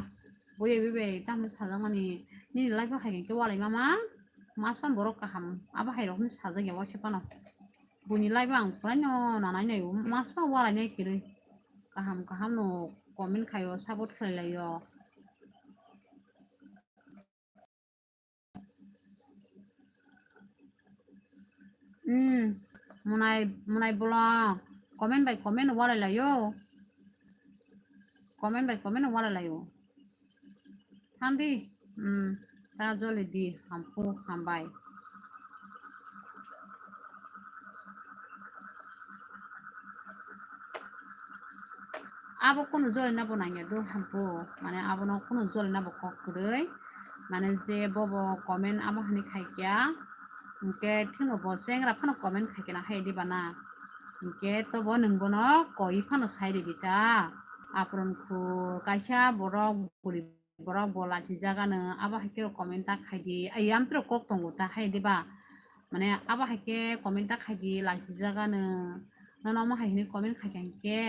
Bui ebe bai tamo sajakmani nini live o hai hinkhe walai mama masma borok kaham abo hai rok hwnwi sajagya waisa phano. Buini live ang puraino nanai naio, masma walai nai kwrwi. Kaham kaham no comment khaio, support khlai laio. Hmm, mwnai, mwnai bolong, Comment bai comment walai laio. Comment bai comment walai laio. Thandi, hmm, ta joli di, hampu, hambai. Abo kunu joli na bo nangya do hampu, mane abo no kunu joli na bo kok kwrwi, mane je bobo comment amo hani khaikya, hwnkhe thwngno bo chengra phano comment khaikya na hai diba na, hwnkhe tobo nwng bono koi phano sai ridi ta, apron khu kaisa borok buri borok bo lachijaga no, abo hai khe comment ta khai di. Ai, amtwrok kok tongo ta hai diba? Mane abo hai khe comment ta khai di, lachijaga no. Nono omo hai hwnwi comment khai kha hinkhe,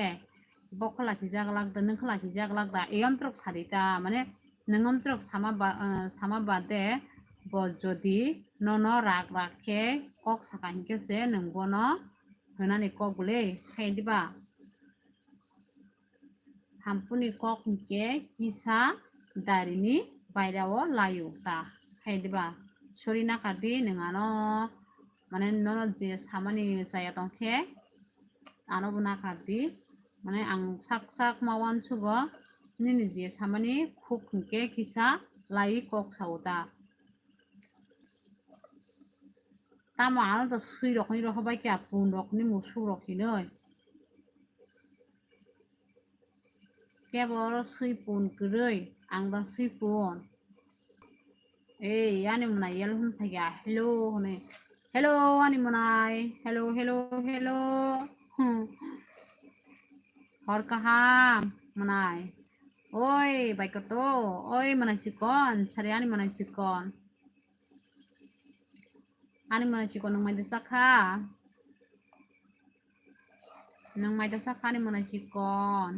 bo khe lachijak lak da, nwng khe lachijak lak da, ai amtwrok sadi ta. Mane nwng amtwrok sama ba, eh, sama bade bo jodi nono rak rak khe kok saka hinkhe se nwng bono hwnani kok le hai diba? Hampuni kok hinkhe kisa darini bairao laio ta hai diba? Sori nakar di nwng ano, mane nono je samani chaya tongkhe ano bo nakar di, mane ang sak sak ma uansugo nini je samani khuk hinkhe kisa lai kok sao ta. Tamo ano to sui rok hinwi rohor bai khe, pun rok hinwi musuk rok hinwi. Kebo oro sui pun kwrwi, ang da sui pun. Ei, ani mwnai yel hwn phaikha, hello hwnwi. Hello, ani mwnai. Hello, hello, hello. Hmm. Hor kaham, mwnai. Oi, bai koto. Oi, mwnai chikon. Sari ani mwnai chikon. Ani mwnai chikon nwng mai da sakha. Nwng mai da sakha ani mwnai chikon.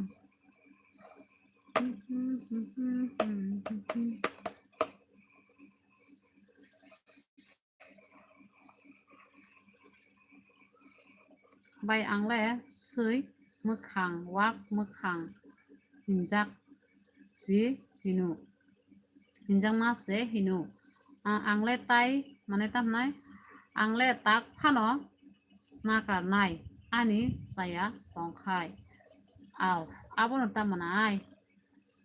Bai ang le swi mwkhang, wak mwkhang hinjak si hino. Hinjakma se hino. A-, ang le tai, mane, tamhnai, ang le tak phano nakarnai ani chaya tongkhai. Au, abono ta mwnai.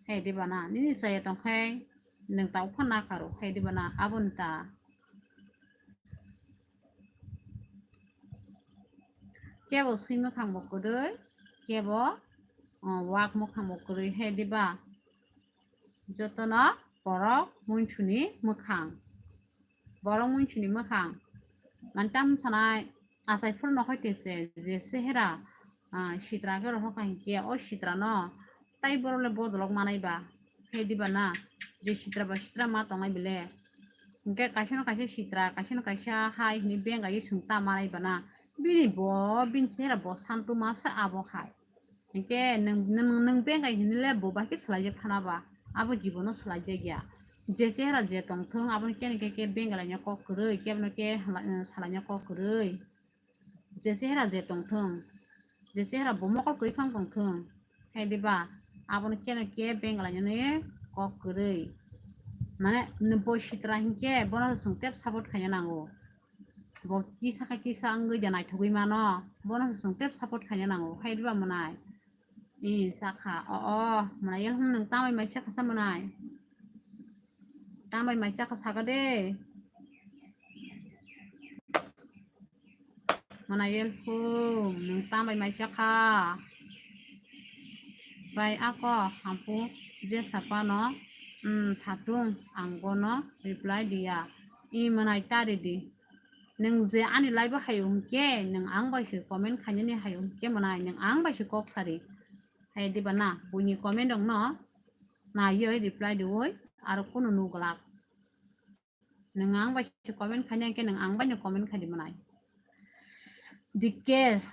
Hai diba na, nini chaya tongkhai, nwng tak phano nakaro, hai diba na, abono ta. Kebo swi mwkhang bo kwrwi, kebo, o, wak mwkhang bo kwrwi, hai diba? Jotono borok muinsuni mwkhang. Borok muinsuni mwkhang. Mane tam sanai, achai phuru nokhai tese je sehera, ah, sitra khe rohor kha hinkhe o sitrano tai borok le bodolok manai ba. Hai diba na? Je sitra ba sitra ma tongnai bele. Hinkhe kaisa no kaisa sitra, kaisa no kaisa hai hinwi bengai swng ta manai ba na. Bini bo, bini sehera bo santu ma sa abo hai. Hinkhe nwng, nwng, nwng bengai hinwi le bo bai khe swlaijak thana ba. Abo jibono swlaijakya. Je chehra je tongthwng, abono kene khe, khe bengalaina kok kwrwi, kebono khe hala-, eh, salaina kok kwrwi. Je chehra je tongthwng, je chehra bo mokol kwrwi phang tongthwng, hai diba? Abono kene khe bengalainani kok kwrwi. Mane, bo sitra hinkhe bono chwng tep support khaina nango. Bo kisa khe kisa wngwi da naithogwi mano, bono se chwng tep support khaina nango, hai diba mwnai? I sakha, o, o, mwnai, yang nwng tambai mai chakha sa mwnai? Tambai mai chakha saka de. Mwnai, yang nwng tambai mai chakha? Bai ako hampu je sapano, mm, satung ang bono reply diya. I mwnai ta ridi. Nwng je ani live o hayo hinkhe, nwng ang bai se comment khainani hayo hinkhe mwnai, nwng ang bai se kok sari. Hai diba na, buini comment rok no naiwi reply diwi, aro kunu nuglak. Nwng ang bai se comment khaina hinkhe nwng ang bai no comment khai di mwnai. Dikesh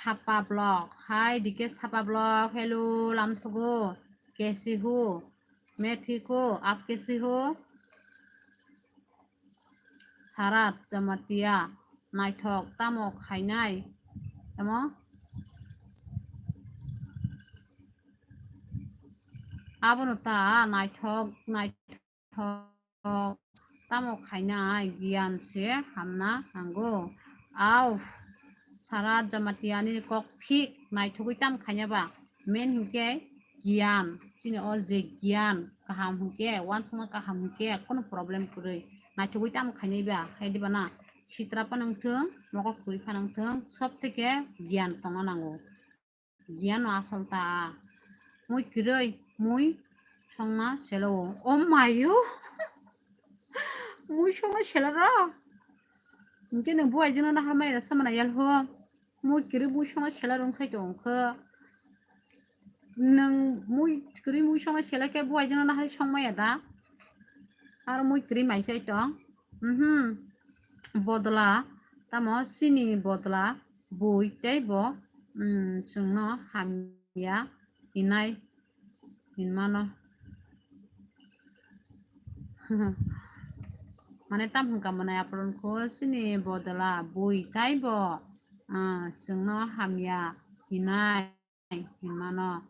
Thapa Vlog, hai Dikesh Thapa Vlog, hello, lamsogo, kesi ho, methi ko, ap kesi ho? Sarat Jamatia, naithok tamo khainai? Tamo? Abono ta naithok, naithok tamo khainai, giyan se hamna nango. Au, Sara Jamatia nini kok thik naithogwi tam khaina ba. Main hinkhe giyan, chini o je giyan kaham hinkhe, uansukma kaham hinkhe, kono problem kwrwi. Naithogwi tam khainai ba, hai diba na? Sitra phano wngthung, mokol kwrwi phano wngthung, sob theke giyan tongna nango. Giyan no asol ta. Mui kwrwi, mui songma selo. Oh mayo. Mui songma selo ro. Hinkhe nwng buaijwkno naharmai rasa mana yal ho. Mui kwrwi mui songma selo rwng sai tong kho. Nwng mui kwrwi mui songma selo khe buaijwkno nahar songmaya da. Aro mui kwrwi mai sai tong. Mhm. Bodla, tamo chini bodla bui tei bo, mm, chwngno hamya hinai hinmano. Mane tam hwnka mwnai apron kho chini bodla bui tei bo, ah, chwngno hamya hinai hinmano.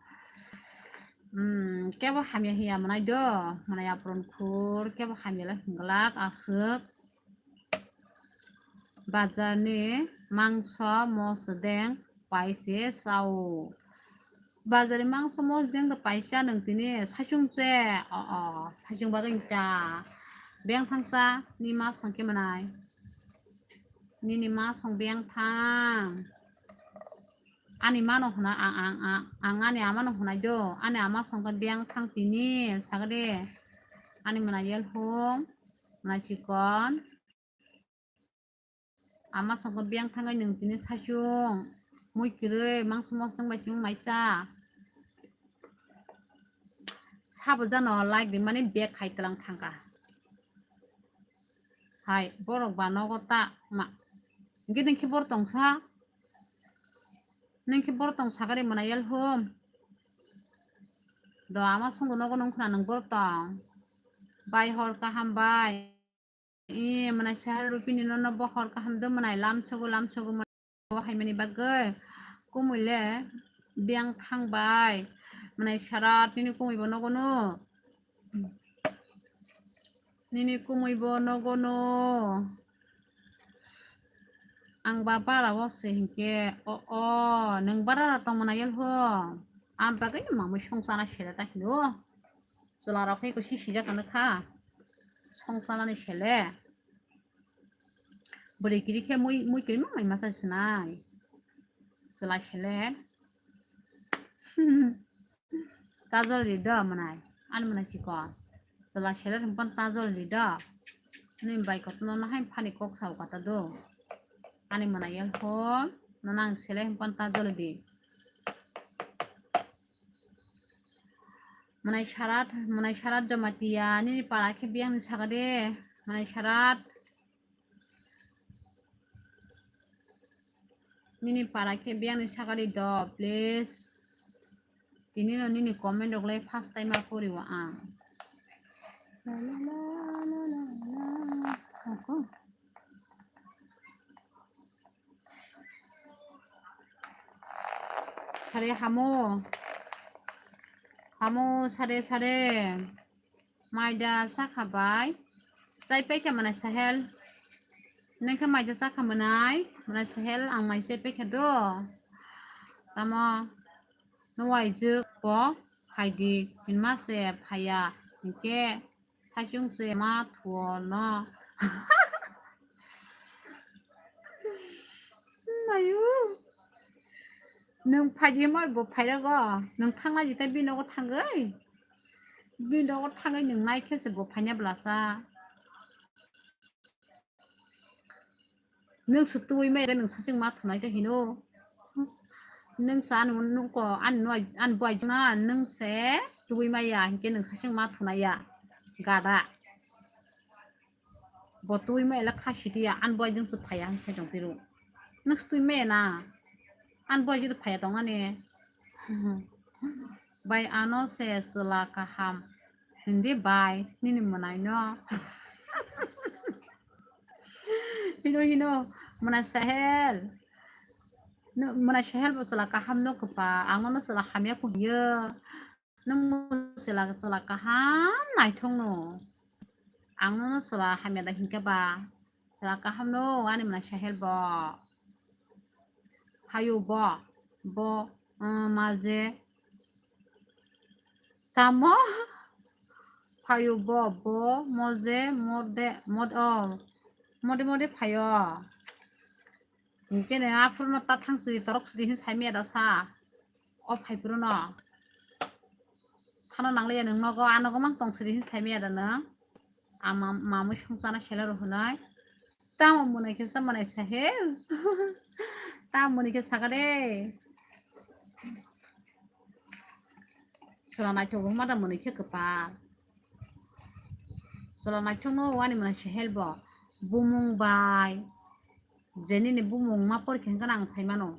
Hmm, kebo hamya hiya mwnai do, mwnai apron khur, kebo hamya le hwnglak aswk. Bazar ni mangso mosodeng paise sao. Bazar ni mangso mosodeng do paisa nwng tini saichung se. O, o, saichung bagwi cha. Beng thangsa ni ma song khe mwnai. Nini ma song beng thang. Ani mano hwnai, ang, ang, ang, ang ani amano hwnai do. Ani ama songkhe biyang thang tini, sagade. Ani mwnai yel hum, mwnai chikon. Ama songkhe biyang thangwi nwng tini saichung. Mui kwrwi, mangso mosong bai chwng mai cha. Sabo jano like di mani bag khai tlang thangka. Hai, borok ba nogo ta ma. Hinkhe nwng khe bor tongsa. Nwng khe bor tong sakari mwnai yel hum. Do ama songdo nogo nung khna nwng bor tong. Bai hor kaham bai. I mwnai sahel rupini no no bo hor kaham do mwnai lam sogo lam sogo mwnai bo hai mani bagwi. Kumui le biyang thang bai. Mwnai sarat nini kumui bo nogo no. Nini kumui bo nogo no. Ang ba bara o se hinkhe, o, o, nwng bara ra tong mwnai yel ho. Ang bagwi mamui songchana sele ta hino. Chwla rok hai ko si sijak ano kha. Songchana ni sele. Bwrwi kiri khe mui, mui kiri ma mai masa sinai. Chwla sele. Tajol ri do mwnai. Ani mwnai chikon. Chwla sele hwnpan tajol ri do. Nini bai kotorno nahai phani kok sao kata do. Ani mwnai yel ho. Nono ang sele hwnpan tajol di. Mwnai sarat, mwnai sarat Jamatia, nini para khe biyang ni saka de. Mwnai sarat. Nini para khe biyang ni saka di do, please. Tini no nini comment rok le first time a pori o ang. La, la, la, la, la, la. Ako. Sare hamo. Hamo sare sare. Maida chakha bai. Chai paikha mwnai sahel. Nengkha maida chakha mwnai. Mwnai sahel ang mai chai paikha do. Tamo. Nuaijwk bo phaidi hinma se phaiya hinkhe saichung se ma thuo no. Nayu. Nwng phaidi hwnba bo phairogo. Nwng thangna jita bini nogo thangwi. Bini nogo thangwi nwng naikhe se bo phaina bwlasa. Nwng se twi maya, nwng sasing ma thunai ta hino. Nwng sa ano nungko, ani no, ani bo aijuna, nwng se twi maya, hinkhe nwng sasing ma thunai ya. Gada. Bo twi maya le kha sidi ya, ani bo aijung se phaya, hinkhe jong tiru. Nwng se twi maya na. Ani bo aijung phaya tong ani. Bai ano se chwla kaham. Hindi bai, nini mwnai no. Hino, hino, mwnai sahel. No, mwnai sahel bo chwla kaham no kwpa. Ang no chwla hamya kho hiyo. Nwng chwla, chwla kaham naithok no. Ang no chwla hamya da hinkhe ba. Chwla kaham no, ani mwnai sahel bo. Phaio bo, bo, uh, maje. Tamo? Phaio bo, bo, moje, mode, mod, oh. Mode, mode phaio. Hinkhe ne aphuru no ta thang sidi, torok sidi hin sai miya da sa. O phai phuru no. Thano nangliya nwng nogo, a nogo mang tong sidi hin sai miya da nwng. Ama mamui songchana khela rw hwnwi. Tamo mwnai khe sa mwnai sa he. Tamo mwnai khe saka de. Chwla naithok wngma da mwnai khe kwpal. Chwla naithok no wani mwnai se help bo. Bumung bai. Je nini bumung ma porikha hwnkhe ang sai mano.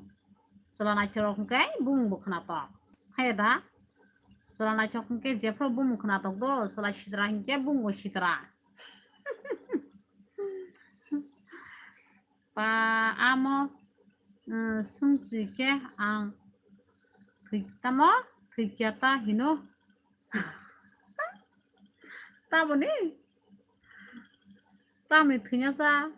Chwla naithok rok hwnkhe bumung bo khwnatok. Haiya da? Chwla naithok hwnkhe jephru bumung khwnatok do, chwla sitra hwnkhe bumung bo sitra. Pa amo, mm, sungsi khe ang thwi-, tamo thwikya ta hino. Taboni? Tamni thwinasa?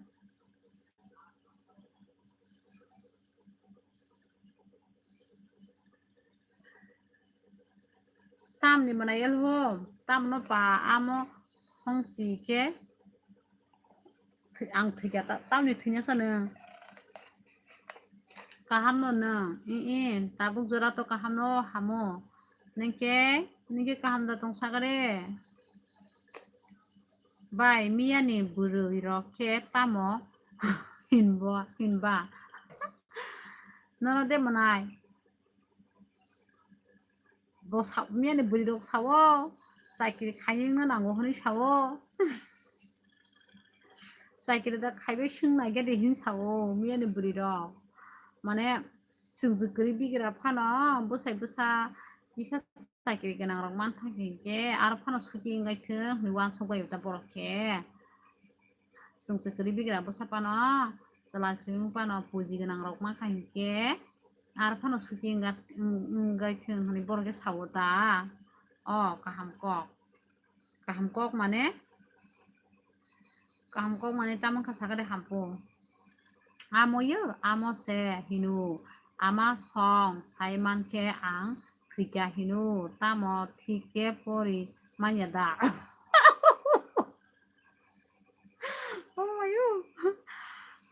Tamni mwnai elho, tamno pa amo hongsi khe thwi-, ang thwikha ta-, tamni thwinasa nwng. Kaham no nwng, i, i, tabuk jora to kaham no hamo. Nwng khe, nwng khe kaham da tong sagare. Bai, miyani bwrwi rok khe tamo hinbo, hinba. Nono de mwnai. Bo sa-, miyani bwrwi rok sao, chakri khaina nango hwnwi sao. Chakri da khaibai swng nai gede hin sao, miyani bwrwi rok. Mane, chwng kwrwi bigra phano, bwsai bwsa kisa chakri gwnang rok man thang hinkhe, aro phano suki wngwi thwng hwnwi uansuk bai ta borok khe. Chwng chwkri bigra bwsa phano, chwla chwng phano puji gwnang rok mankha hinkhe, ar phano suki wngwi thwng hwnwi borok khe sao ta. O kaham kok. Kaham kok mane, kaham kok mane tamo wngkha sakha de hampu. Amo yo, amo se hino, ama song sai mankhe ang thwikha hino, tamo thik khe pori manya da. Oh my God.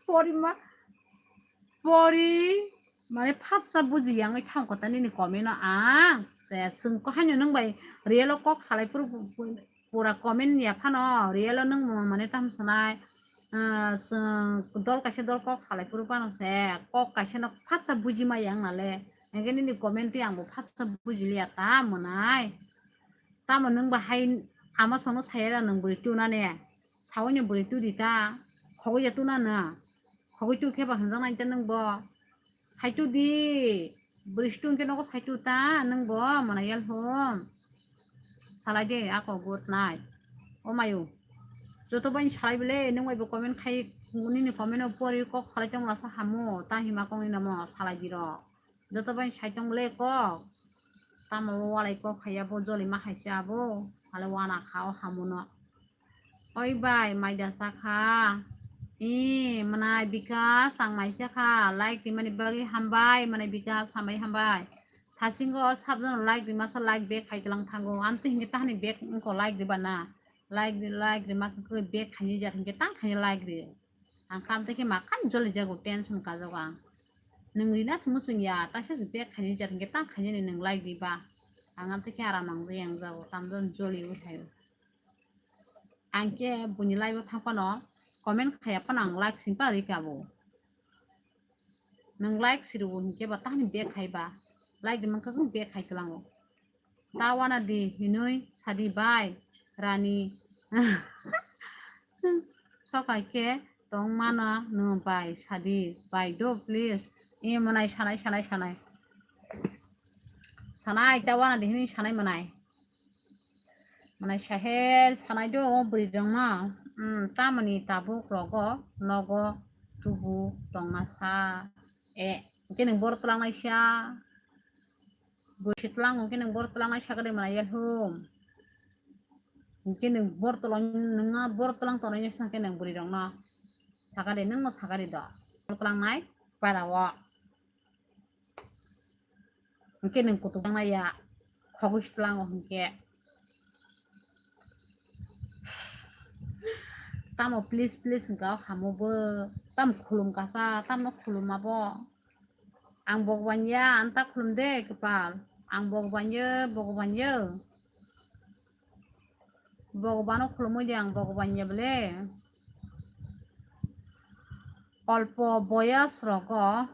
Pori ma, pori, mane phatsa buji yang thang kota nini comment no ang. Se sung ko hanyo nung bai real o kok salai puru, pura comment ya phano real o nung mane tam sanai. Ah, sung dol kaisa dol kok salai puru phano se kok kaisa no phatsa buji ma yang nale. Engke nini comment ti ang bo phatsa buji liya ta mwnai. Tamo nwng bahai ama songno saya da nwng bwrwi tuna ne? Sawi ni bwrwi tudi ta. Khogwi ya tuna na. Khogwi tu khe ba hwnjak nai ta nwng bo. Sai tu di. Bwrwi tu khe nogo sai tu ta nwng bo mana yal hum. Salai de ako good night. O mayu. Joto bai salai bele nwng bai bo comment khai nini comment o pori kok salai tong lasa hamu ta hima kong ni namo salai di ro. Joto bai sai tong le kok. Tamo walai kok khaiya bo joli ma khaisa abo. Ale wana kha o hamuno. Oi bai, maida sakha. I, mwnai Bikas, ang maisa kha. Like rimani bagwi hambai, mwnai Bikas, hambai, hambai. Thasingo sabjano like rima sa like back khai tlang thango. Amtwi hinkhe tahani back wngkho like riba na. Like ri, like rima khe back khaini jar hinkhe tang khaini like ri. Ang kam tei khe ma kam joli jago, tension ka jago ang. Nwng rina se muchung ya, taisa se back khaini jar hinkhe tang khaini ni nwng like riba. Ang am tei khe aram ang yang jago, tamjani joli wi thaio. Ang khe buini live o thang phano comment khaiya phano ang like sing pa ri kha bo. Nwng like sirwo hinkhe ba tahani back khai ba. Like di mankha khe back khai tlango. Ta wana di hinwi sadi bai rani. Sokai khe tong mano no bai sadi bai do please. E mwnai sanai, sanai, sanai. Sanai ta wana di hinwi sanai mwnai. Mwnai sahel sanai do o bwrwi rok no. Hmm, tamoni tabuk rogo nogo tubu tongma sa. E, hwnkhe nwng bor twlang naisa. Bwrwi twlang hwnkhe nwng bor twlang naisa kwrwi mwnai ya hum. Hwnkhe nwng bor twlang, nwng bor twlang tongnai naisa hwnkhe nwng bwrwi rok no. Sakari, nwng no sakari do. Bor twlang nai para o. Hwnkhe nwng kutuk wngna ya, khogwi tlango hwnkhe. Tamo please, please hwnkha o hamo bo, tamo khulum kasa, tamo khulum abo. Ang Bhagwan ya, ang ta khulum de kwpal. Ang Bhagwan yo, Bhagwan yo. Bhagwan o khulumwi de ang Bhagwan ya bole. Olpo boyas rogo,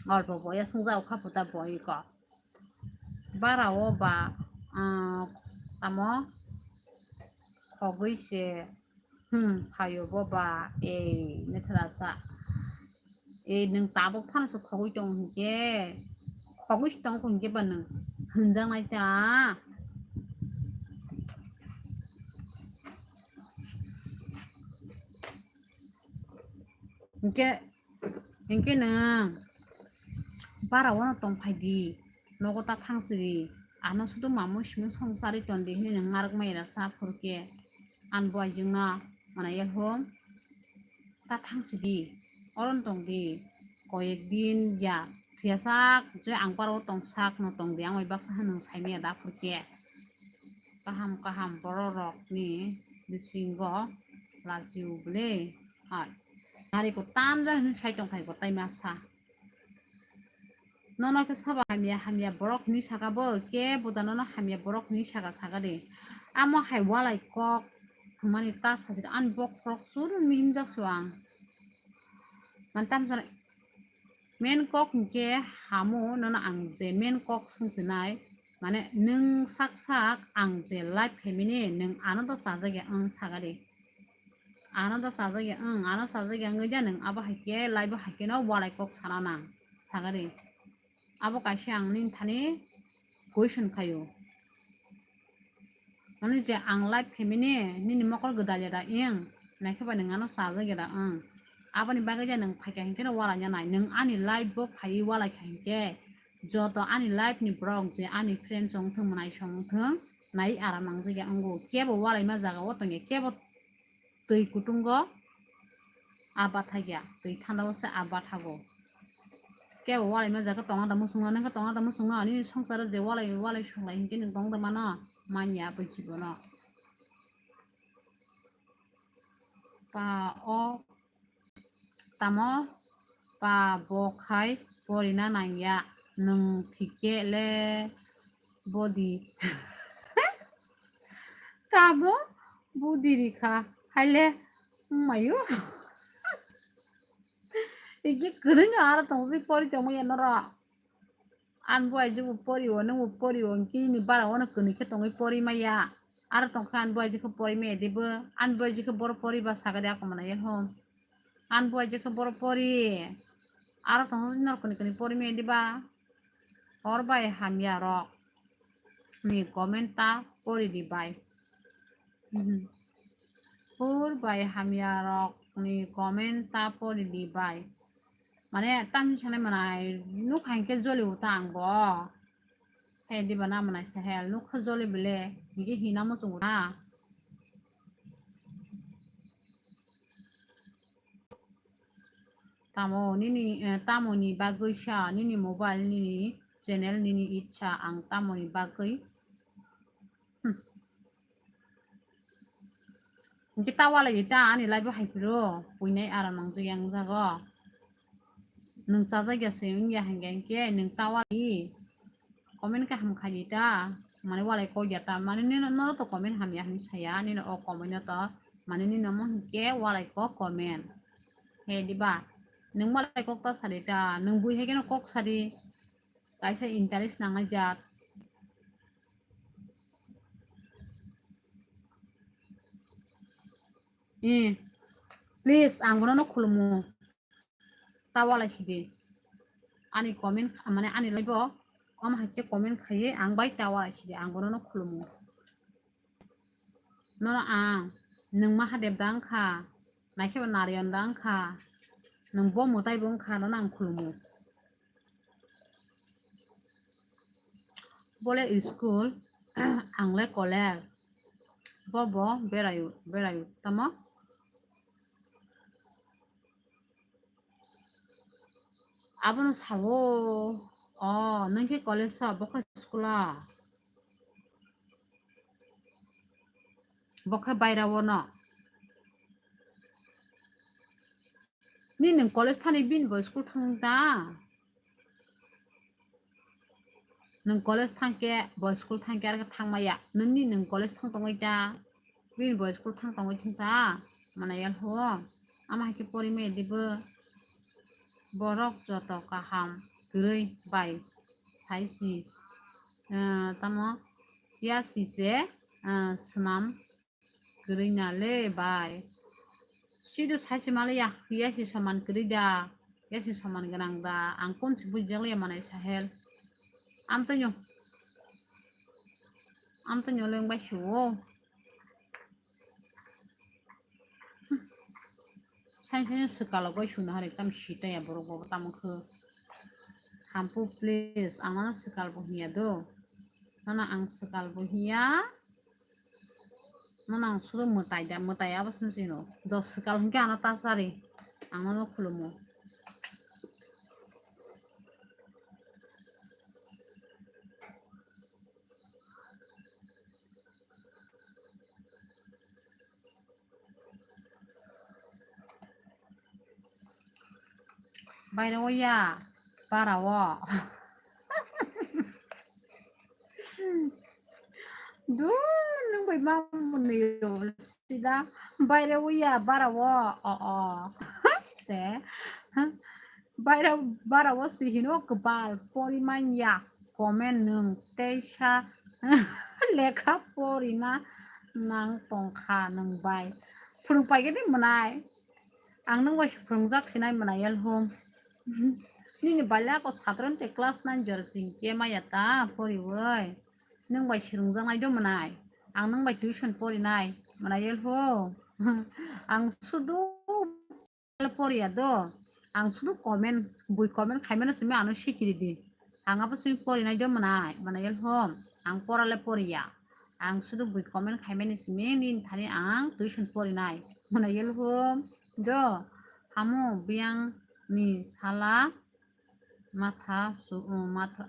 olpo boyas wngjago kha puta boyko. Bara o ba, ah, tamo khogwi se, hmm, phaio bo ba, ei, methalasa. Ei, nwng tabuk phano se khogwi tongo hinkhe, khogwi se tongo hinkhe ba nwng hwnjaknai ta. Hinkhe, hinkhe nwng bara wano tong phai di, nogo ta thang sidi, ano sudu mamung simung song chari ton di hinwi nwng narwk maya da sa phuru khe, ani bo aijwk no manai ya hom, ta thang sidi, oro no tong di, koyek din ya, thwiya sak je ang bara o tong sak no tong di, ang bai baksa hwnwi nwng sai maya da phuru khe, kaham kaham borok rok ni bisingo lachi o bwle. Hai. Nari ko tamjak hinwi sai tongthai bo tai masa. Nono khe sabo hamya hamya borok hinwi saka bo, kebo da nono hamya borok hinwi saka saka de. Amo hai walai kok thwngmani ta sajak ani bokhorok churu hinjak su ang. Mane tamsa main kok hinkhe hamo nono ang je main kok swngsinai, mane nwng sak sak ang je live khaimani nwng ano do chajak ya wng saka de. Ano da sajak ya, ang ano sajak ya wngwi da nwng abo hai khe live o hai khe no walai kok sana nang saka de. Abo kaisa ang nini thani question khaio. Ani je ang live khaimani nini mokol gwdal ya da ing, naikhe ba nwng ano sajak ya da wng. Aboni bagwi je nwng phaikha hinkhe no walai ya nai, nwng ani live o phaiwi walai kha hinkhe joto ani live ni borok je ani friend chong thung, mwnai chong thung, nai aram nangjak ya wngo. Kebo walai ma jaga o tongya, kebo twi kutungo aba thagya, twi thanda o se aba thago. Kebo walai ma jaga tonga da muchungo, nangkhe tonga da muchungo, ani songsaro je walai walai songlai hinkhe nwng tong da mano, manya bwsi bono. Pa o tamo pa bo khai porina nangya, nwng thikhe le bodi. Tamo bodi rikha, haile wngmaio. Igi kwrwino aro tongwi pori tongmaya norok. Ani bo aijukbo pori o, nwngbo pori o, hinkhe nini bara wano kwnwi khe tongwi pori maya. Aro tongkha ani bo aijukhe pori maya dibo, ani bo aijukhe boro pori ba sakha de ako mwnai ya hom. Ani bo aijukhe boro pori. Aro tongkha norok kwnwi kwnwi pori maya diba. Hor bai hamya rok ni comment ta pori di bai. Mhm. Hor bai hamya rok ni comment ta pori di bai. Mane tamni sanai manai nukha hinkhe joli uta ang bo. He diba na manai sahel nukha joli bele hinkhe hina muchungo na. Tamo nini, eh, tamoni bagwi sa nini mobile nini channel nini itsa ang tamoni bagwi. Hmm. Hinkhe ta walai ta ani live o hai phiro puinai aram nang jagya wng jago. Nwng chajak ya se wng ya hinkhe hinkhe nwng ta walai comment kaham khai di ta, mane walai kok ya ta, mane nini no to comment hamya hinwi saya, nini o comment no to, mane nini omo hinkhe walai kok comment. He diba, nwng walai kok ta sadi ta, nwng bui hai kheno kok sadi, kaisa interest nangnai jat. Eh, please, ang bono no khulumu. Ta walai sidi. Ani comment, mane ani live o, omo hai khe comment khaiwi ang bai ta walai sidi, ang bono no khulumu. Nono ang, nwng Mahadev da wngkha, naikhe bo Narayan da wngkha, nwng bo mwtai bo wngkha, nono ang khulumu. Bole school, ang le college, bo bo berayo, berayo, tamo? Abono sao, O, nwng khe college o, bo khe school o? Bo khe baira o no? Ni nwng college thani bini bo school thang ta? Nwng college thang khe bo school thang khe ar khe thang maya. Nini nwng college thang tongwi ta? Bini bo school thang tongwi thang ta? Manayal ho. Ama hai khe pori maya dibo. Borok joto kaham kwrwi bai sai si, ah, tamo ya si se, ah, swnam kwrwi na le bai. Sido sai se male ya, ya si soman kwrwi da, ya si soman gwnang da, ang kon si bujak le manai Sahel. Amtwnyo, amtwnyo leng bai si o. Sain sain swkalo bai suna hari tam sita ya borok bo tamo khe. Hampu please, ang mano swkal bo hiya do. Nono ang swkal bo hiya. Nono ang suru mwtai da, mwtai abo sini sino. Dos swkal hinkhe ano ta sari. Ang nono khulumo. Baira o ya, bara o. Dun, nwng bai ma mwnwi o sida. Baira o ya, bara o. O, o. Se. Baira, bara o si hino kwbal poriman ya. Comment nwng teisa lekha porina nang tongkha nwng bai. Phwrwng paikhe de mwnai. Ang nwng bai se phwrwngjak sinai mwnai elhum. Nini baila ko satron te class nine jora sing ke maya ta poriwi. Nwng bai swrwngjaknai do mwnai. Ang nwng bai tuition porinai mwnai elhum. Ang sudu poriya do. Ang sudu comment, bui comment khaimano simi ano sikiri di. Ang abo simi porinai do mwnai, mwnai elhom. Ang porale poriya. Ang sudu bui comment khaimani simi nini thani ang tuition porinai. Mwnai elhom do. Hamo biyang ni sala matha su-, matha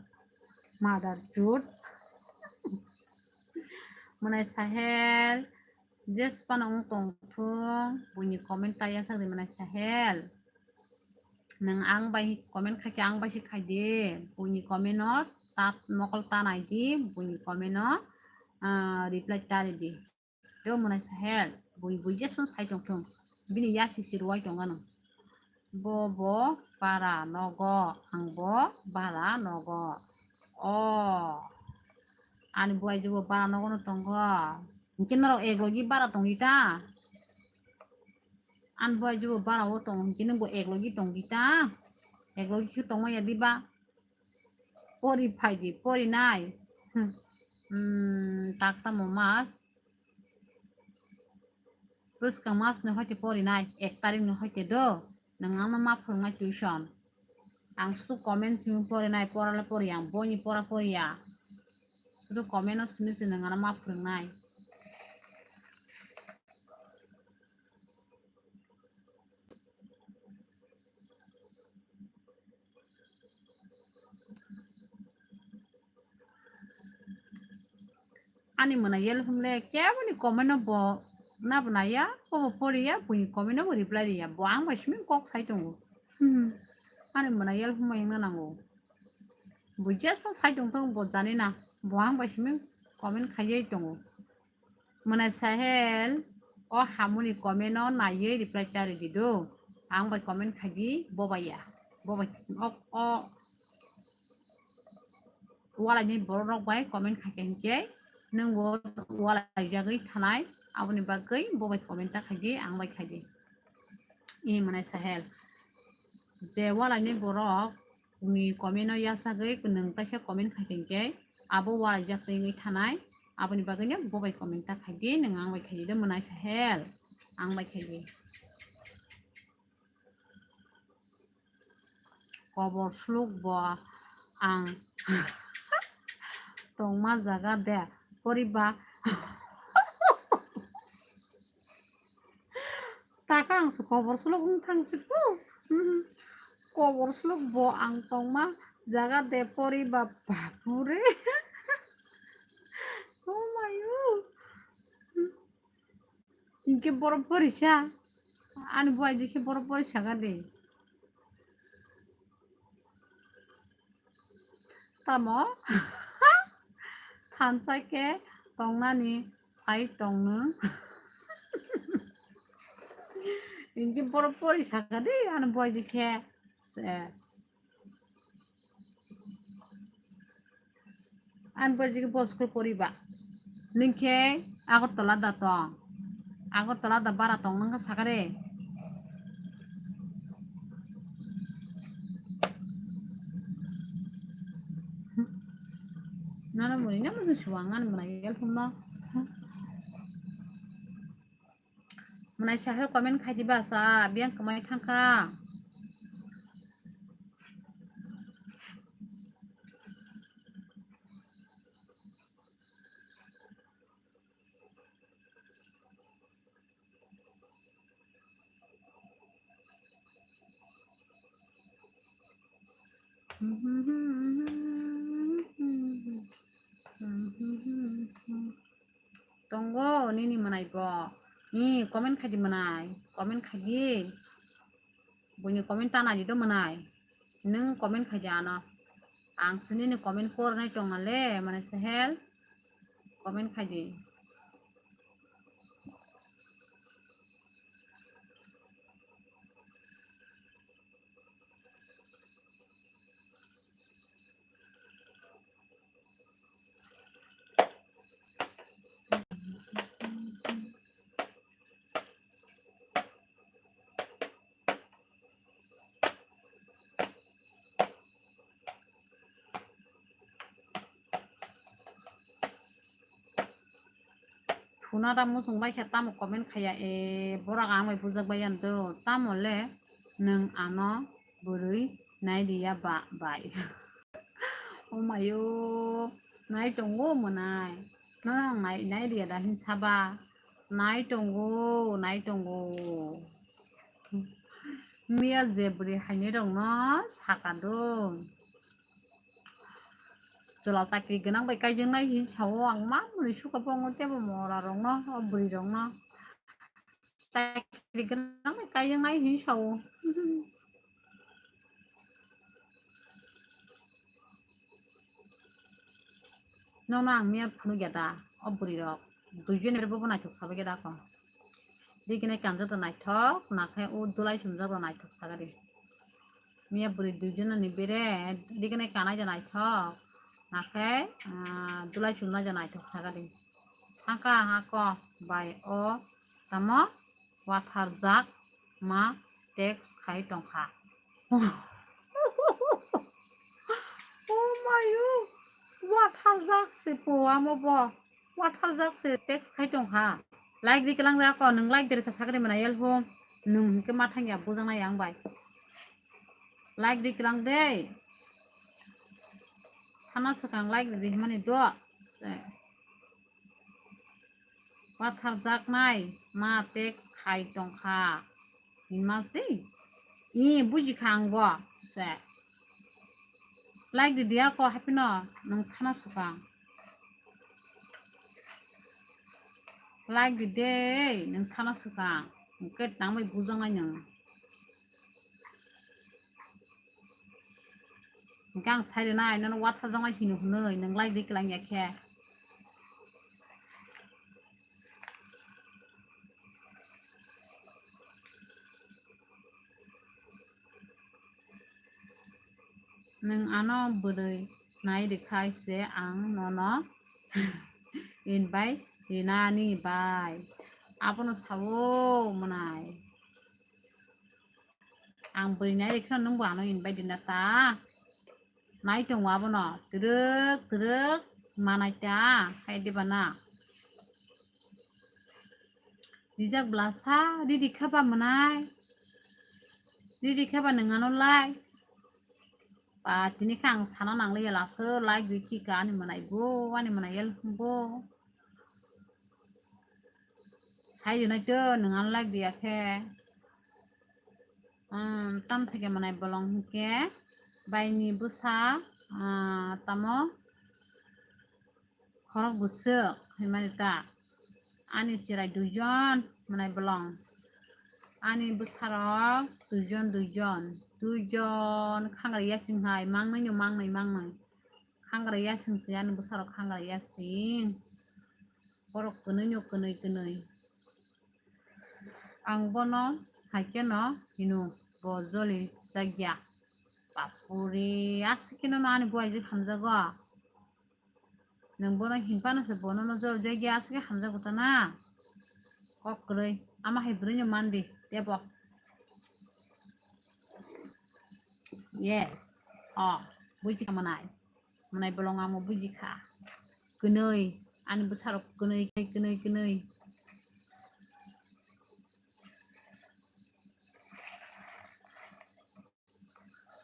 mother chut. Mwnai Sahel, jesphano wng tong thung, buini comment ta yasak di mwnai Sahel. Nwng ang bai comment khai khe ang bai se khai di, buini comment no ta mokol ta nai di, buini comment no, ah, reply ta ri di. Yo mwnai Sahel, bui bui jesphano sai tong thung, bini yasi si ruwai tong gano. Bo bo bara nogo, ang bo bara nogo. O, ani buai jubo bara nogo no tongo. Hinkhe norok ek logi bara tongdi ta? Ani buai jubo bara o tongo, hinkhe nwng bo ek logi tongdi ta? Ek logi khe tongma ya diba? Pori phai di, pori nai. Hmm. Hmm, tak tamo mas. Bwskang mas ni hoite pori nai, ek tarik ni hoite do. Nwng ano ma phwrwngnai tuition. Ang sudu comment simi pori nai, pora le pori ya, boi ni pora pori ya. Sudu comment o simi se nwng ano ma phwrwngnai. Ani mwnai yel hum le kebo ni comment no bo na bo nai ya, bo bo pori ya, buini comment no bo reply ri ya, bo ang bai simi kok sai tongo. Hmm. Ani mwnai yel hum bai wngna nango. Bo just no sai tong thung bo jani na, bo ang bai simi comment khai tongo. Mwnai Sahel, o hamoni comment no naiwi reply ta ri di do. Ang bai comment khai di, bo bai ya. Bo bai, o, o, walai ni borok rok bai comment khai khe hinkhe, nwng bo walai jagwi thanai, aboni bagwi bo bai comment ta khai di, ang bai khai di. I mwnai Sahel. Je walai ni borok ni comment no yasagwi nwng kaisa comment khai khe hinkhe, abo walai jak twi wngwi thanai, aboni bagwi no bo bai comment ta khai di, nwng ang bai khai di de mwnai Sahel, ang bai khai di. Kobor suluk bo ang tongma jaga de poriba. Taka ang se kobor suluk wng thang si po. Hmm. Kobor suluk bo ang tongma Jaga de poriba bapure. Oh my God. Hinkhe borok porisa. Ani buai dikhe borok porisa gade. Tamo? Thansa khe tongnani sai tongno. Hinkhe borok porisa gade ani buai dikhe. Se. Ani bwrajik bo school poriba. Nwng khe Agartala da tong. Agartala da bara tong nwng khe sakare. Nana muni na muni suang ani muna yel phumno. Mwnai sahel comment khai di ba sa, biyang kwmai thangkha. Tongo nini mwnai bo. Ni comment khai di mwnai. Comment khai di. Buini comment tana di do mwnai. Nwng comment khai di ano. Ang se nini comment kornai tong nale, mane sahel. Comment khai di. Phunada muchung bai khe tamo comment khaiya, e, bohrok ang bai bujak bai yan do, tamo le nwng ano bwrwi nai riya ba bai. Oh mayo, nai tongo mwnai. Nang nai, nai riya da hin saba. Nai tongo, nai tongo. Miya je bwrwi haini rokno saka do. Chwla chakri gwnang bai kaijaknai hin sao ang ma mwnwi suka bongo tebo mora rokno, o bwrwi rokno. Chakri gwnang bai kaijaknai hin sao. Nono ang miya phunukya da, o bwrwi rok. Duijon ni bere bobo naithok sabai khe da kho. Dikene kanjak da naithok, nakhai o dulai sumjak da naithok sagadi. Miya bwrwi duijon ni bere, dikene kanai da naithok, nakhai, ah, dulai sumnai da naithok sagadi. Thangkha hako bai o tamo watharjak ma text khai tongkha. Oh my God, watharjak se po amo bo. Watharjak se text khai tongkha. Like di kwlang de ako, nwng like de rwkha sakri mwnai yel hum. Nwng hinkhe ma thangya bujaknai ang bai. Like di kwlang de. Thana swkang like di himani do. Watharjaknai ma text khai tongkha. Hinma se? I buji kha ang bo. Se. Like di diya ko happy no, nwng thana swkang. Like di de, nwng thana swkang. Hwnkhe tangbai bujaknai nwng. Hwnkhe ang sai rwnai, nono watharjaknai hino hwnwi, nwng like di kwlang ya khe. Nwng ano bwrwi nai rwkhai se ang nono invite rinani bai. Abono sao mwnai. Ang bwrwi nai rwkheno nwngbo ano invite rina ta. Nai tongo abono. Twrwk twrwk manai ta. Hai diba na? Rijak bwlasa, riri khe ba mwnai? Riri khe ba nwng ano lai? Ba, tini khe ang sana nangliya laso, like rikhi ka ani mwnai bo, ani mwnai yel bo. Sai rwnai to, nwng ano like riya khe. Hmm, tam theke mwnai bolong hinkhe. Baini bwsa, ah, tamo khorok bwswk hinmani ta. Ani chwrai duijon mwnai bolong. Ani bwsarok duijon, duijon, duijon khangra yasing hai, mangnwi no mangnwi, mangnwi. Khangra yasing se ani bwsarok khangra yasing. Borok kwnwi no kwnwi, kwnwi. Ang bono hai kheno hino, bo joli jakya. Bapure, aswk kheno no ani buaijwk hamjago. Nwng bono hinphano se bono no joli jakya, aswk khe hamjago ta na. Kok kwrwi, ama hai bwrwi no mandi tebo. Yes. Oh, buji kha mwnai. Mwnai bolong amo buji kha. Kwnwi, ani bwsarok kwnwi, kwnwi, kwnwi.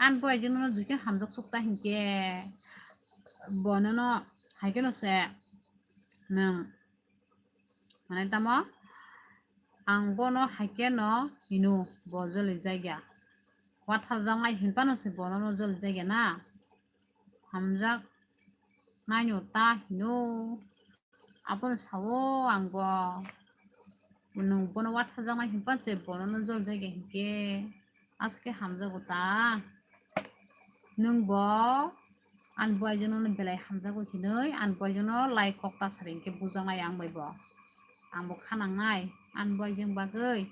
Ani buaijwk no jukhe hamjak sukta hinkhe bono no hai kheno se nwng. Mane tamo ang bono hai kheno hino bo joli jakya. Watharjaknai hinphano se bono no joli jakya na. Hamjak naino ta hino. Abono sao ang bo. Nwng bono watharjaknai hinphano se bono no joli jakya hinkhe. Aswk khe hamjago ta. Nwng bo ani buaijwk no belai hamjago hinwi ani buaijwk no lai kok ta sari hinkhe bujaknai ang bai bo. Ang bo khanangnai ani buaijwk bagwi.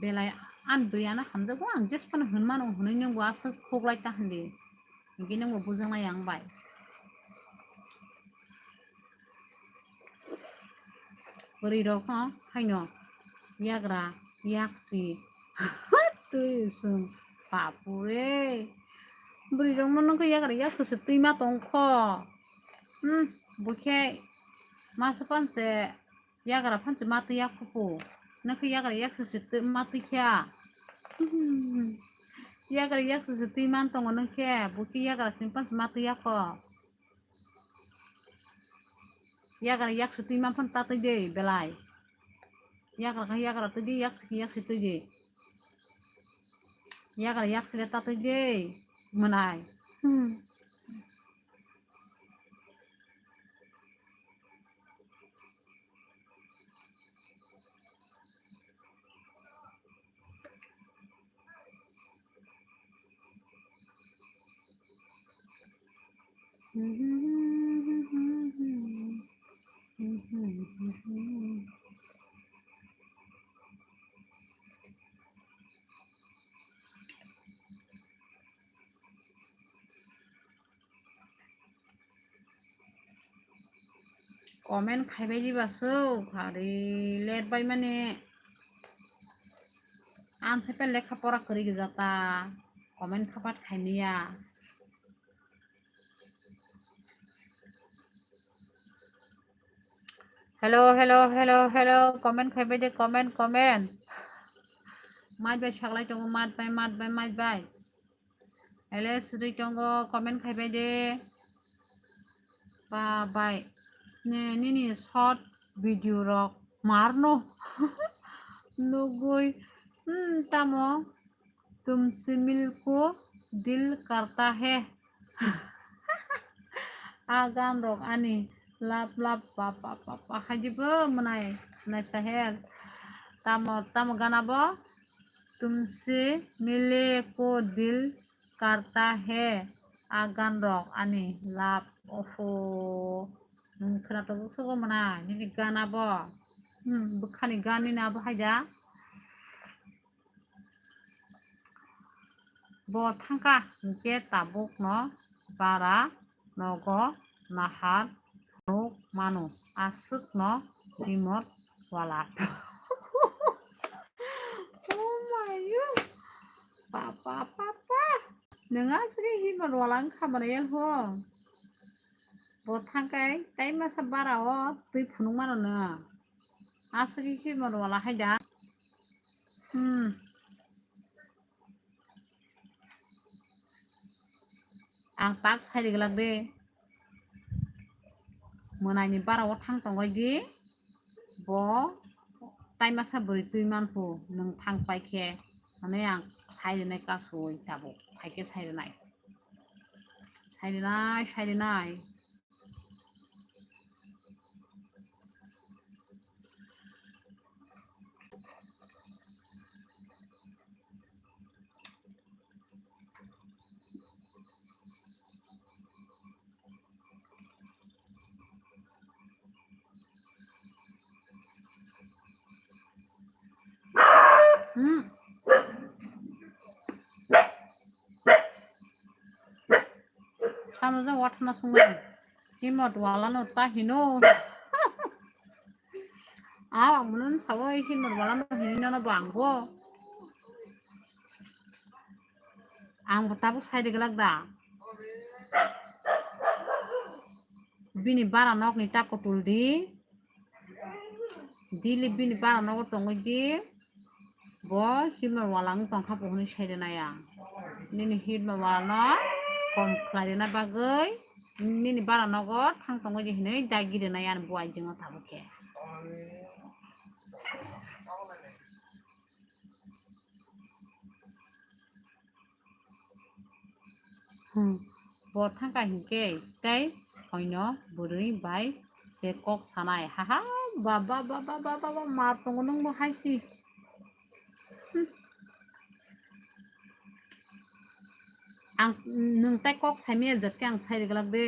Belai ani bwrwi ano hamjago, ang jesphano hwnmano hwnwi nwng bo aswk khuklai ta hindi. Hinkhe nwng bo bujaknai ang bai. Bwrwi rok no haino yagra yaksi twi sung bapure. Bwrwi rok no nokhe yagra yaksi se twi ma tongkho. Hmm, bokhe masa panse yagra phansi matwi ya khupu. Nokhe yagra yaksi se twi matwi kha. Yagra yaksi se twi man tongo nokhe, bokhe yagra simi phansi matwi ya kho. Yagra yaksi twi man phan tatwi de belai. Yagra khe yagra twi de, yaksi khe yaksi twi de. Yagra yaksi le tatwi de mwnai. Hmm. Comment khaibai diba suk, hari late bai mani. Ang se pen lekha pora kwrwi gija ta, comment khapat khaimaya. Hello, hello, hello, hello, comment khaibai de, comment, comment. Mait bai saklai tongo, mait bai, mait bai, mait bai. Ele sri tongo, comment khaibai de. Ba bai. Ne, nini short video rok marno. Nugui. Hmm, tamo. Tumse mil ko dil karta hai. A gan rok ani lap lap pa pa pa pa hajibo mwnai mwnai sahel. Tamo, tamo gana bo. Tumse mile ko dil karta hai, a gan rok ani love, oho. Nwng khwnatok sogo mwnai nini gan abo. Hmm, bwkhani gan nini abo haida. Bo thangkha hinkhe tabukno bara nogo nahar phunuk mano, aswkno imot wala. Oh my God. Papa, papa. Nwng aswk imot wala wngkha mwnai yang ho. Bo thangkhe tai masa bara o twi phunuk mano nwng. Aswk imot wala haida. Hmm. Ang tak sai riglak de. Mwnai ni bara o thang tongoi di. Bo tai masa bwrwi twi manphu, nwng thang pai khe, hwnwi ang sai rwnai kasui tabuk, hai khe sai rwnai. Sai rwnai, sai rwnai. Hmm. Tamo je wathana sungwi. Himot wala no ta hino. Aw, ang mwnwi sawi himot wala no hino no bangbo. Ang bo tabuk sai de glak da. Bini bara nok ni ta kutul di. Dili bini bara nogo tongwi di. Bo himor wala wng tongkha bo hwnwi sai rwnai ang. Nini himor wala no kom khlai rwna bagwi nini bara nogo thang tongwi di hwnwi dagi rwnai ani buai jwngo tabuk khe. Hmm. Bo thangkha hinkhe tei hoino bwrwi bai se kok sanai. Haha, ba, ba, mar tongo nwng bo hai si. Hmm. Ang, nwng tei kok saimaya jat khe ang sai rwglak de.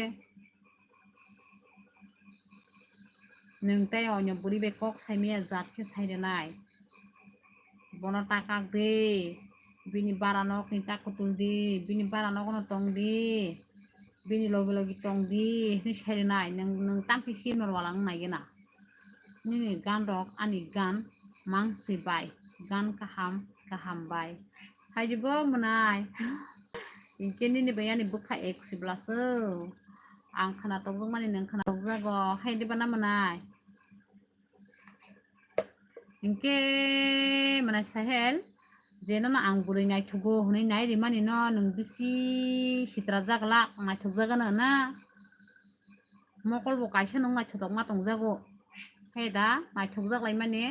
Nwng tei oino bwrwi bai kok saimaya jat khe sai rwnai. Bono ta kak di, bini bara nok ni ta kutul di, bini bara nogo no tong di, bini logi logi tong di hwnwi sai rwnai. Nwng, nwng tang khe himor wala wng nai gena. Nini gan rok ani gan mang si bai, gan kaham kaham bai. Hai di bo mwnai. Hinkhe nini bai ani bwkha ek sibla se. Ang khna tokjak mani nwng khna tokjago. Hai di bana mwnai. Hinkhe mwnai Sahel, je nono ang bwrwi naithogo hwnwi nai rimani no nwng bisi sitra jaglak naithokjagano na. Mokol bo kaisa nwng naithotok ma tongjago. Hai da naithokjak lai mani,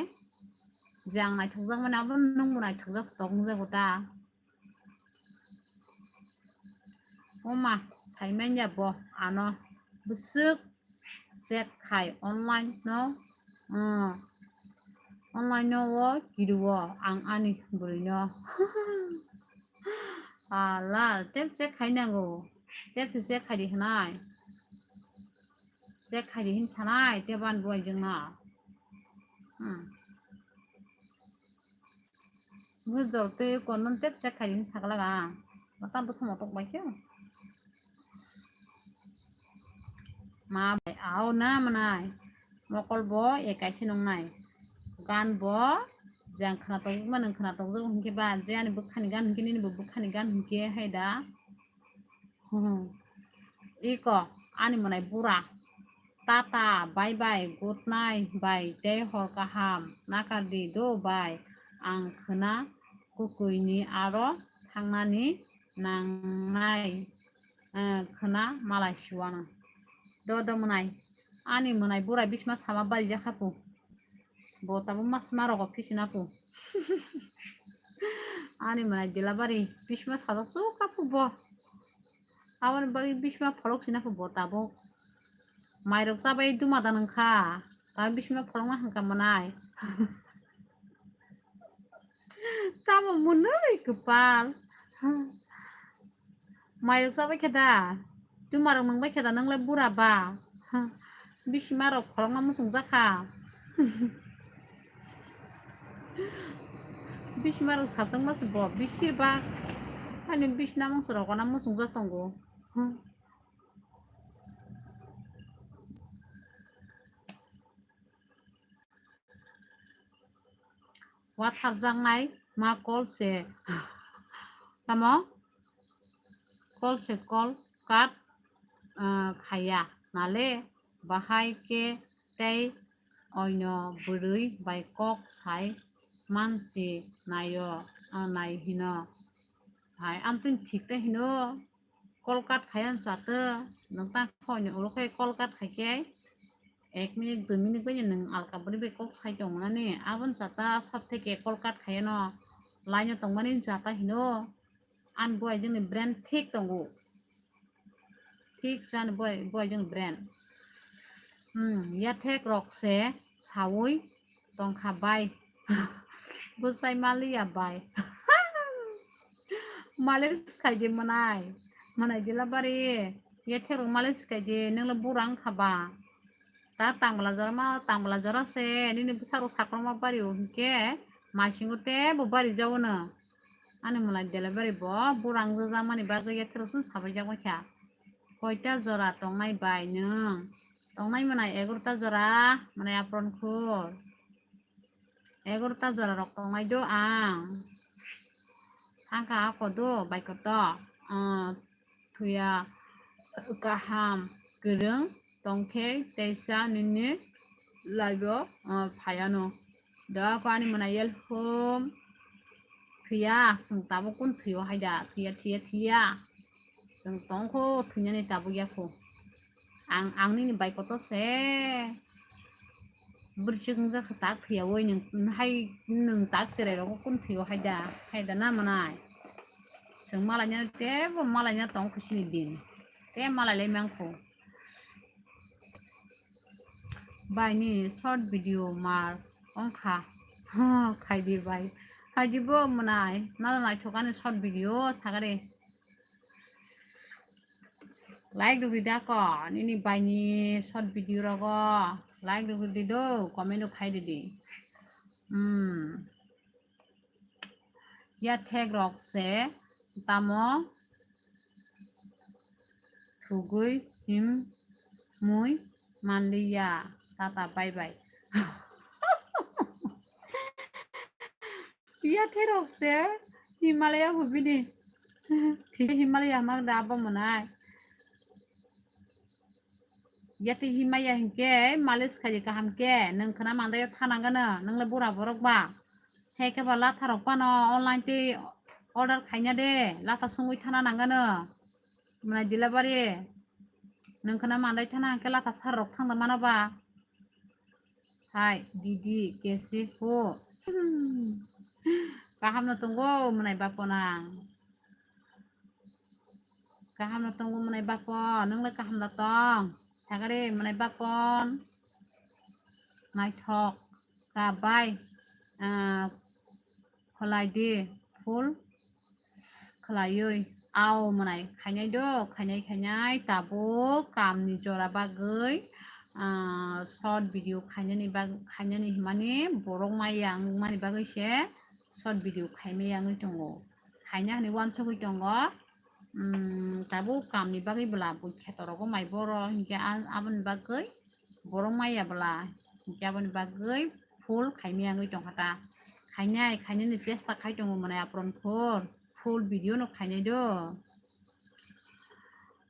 je ang naithokjak mani abo nwng bo naithokjak tok wngjago ta. Oma, saimanya bo ano bwswk check khai online no, ah, online no o kirio ang ani bwrwi no. Ala, tep check khai nango, tep se check khai di hwnai, check khai di hin sanai, tep ani buai jwng no. Hmm. Bujor twi konon tep check khai din sakla ga. Mata bo samo tok bai khe. Ma bai ao na mwnai. Mokol bo ekai se nongnai. Gan bo jang khna tok ma nwng khna tok hinkhe ba je ani bwkhani gan hinkhe nini bo bwkhani gan hinkhe hai da. Hmm. Iko ani mwnai bura. Tata, bye bye, good night, bye, tei hor kaham, nakardi do, bye, ang khwna kwkwi ni aro thangnani nangnai, eh, khwna malai suana. Do, do mwnai, ani mwnai bura bisma sama bari jakha pu. Bo tabuk mas ma rogo phisina pu. Ani mwnai dilabari bisma sajak sukha pu bo. Aboni bagwi bisma pholok sina pu bo tabuk. Mairok chabai duma da nang kha. Tabuk bisma pholok ma hangka mwnai. Tamo mwnwi kwpal. Mairok chabai khe da. Duma rok nang bai khe da nang le bura ba. Bisma rok pholok ma muchung jakha. Bisma rok sajak ma se bo bisir ba. Ani bisna mungsa rok na muchung jak tongo. Watharjaknai ma kol se. Tamo? Kol se kol kat, ah, khaya nale bahai khe tei oino bwrwi bai kok sai mansi naio, ah, nai hino. Hai amtwini thik te hino. Kol kat khai ang chate, nwng tang khe oino ulo khe kol kat khai khe, Ek minute, dui minute bai nwng alka bwrwi bai kok sai tongmani. Aboni jata sab theke call cut khaiyano. Line o tongmani jata hino. Ani bo aijoni brain thik tongo. Thik se ani bo, bo aijoni brain. Hmm, yathek rok se sawi tongkha bai. Bwsai maliya bai. Malish khaidi mwnai. Mwnai dila bari. Yathek rok malish khaidi, nwngla bura wngkha ba. Ta tangla jora ma, tangla jora se, nini bwsarok sakrokma bari o hinkhe, maisingo tebo bari jaono. Ani mwnai delivery bo bura wngjakmani bagwi yathero chwng sabaijak baikha. Koita jora tongnai bai nwng? Tongnai mwnai egarota jora, mwnai apron khul. Egarota jora rok tongnai do ang. Thangkha ako do baikoto. Ah, thuya kaham kwrwng tongkhe teisa nini live o, ah, phaiano. Da ko ani mwnai yel hum. Thuya, chwng tabuk kun thuyo haida, thuya, thuya, thuya. Chwng tongkho, thuinani tabuk yakho. Ang, ang nini bai koto se. Bwrwswk wngjakha tak thuya oi, nwng, nwng hai, nwng tak cherai rogo kun thuyo haida, haida na mwnai. Chwng malaina tebo malaina tong khusi ni din. Te malai lai mangkho. Bai ni short video mar wngkha. Khaidi bai. Khaidi bo mwnai. Nala naithok ani short video sagari. Like rwgwi da ko. Nini bai ni short video rogo. Like rwgwi di do. Comment rok khai di di. Hmm. Yathek rok se tamo thugwi himwi manliya. Tata bye bye. Yathek rok se Himalaya bo bini. Thik Himalaya mak da abo mwnai. Yati himaya hinkhe malish khaidi kaham khe, nwng khwna mandai o thanangano, nwng le bura borok ba. Hai khe ba latha rok phano online tei order khaina de, latha sungwi thana nangano. Mwnai delivery. Nwng khwna mandai thana hinkhe latha sar rok thangda mano ba. Hai, didi, kesi ho. Kaham no tongo, mwnai baponang. Kaham no tongo mwnai bapon, nwng le kaham da tong? Sagari mwnai bapon. Naithok, kabai, ah, kholai di, full khlaiwi. Ao mwnai khainai do, khainai khainai tabuk kamni jora bagwi, ah, short video khainani bag-, khainani himani borok maya wngmani bagwi se short video khaimaya wngwi tongo. Khaina hinwi uansugwi tongo. Umm, tabuk kamni bagwi bwla bui kheto rogo mai boro hinkhe a-, aboni bagwi borok maya bwla hinkhe aboni bagwi full khaimaya wngwi tongkha ta. Khainai, khainani chesta khai tongo mwnai apron khor. Full video no khainai do.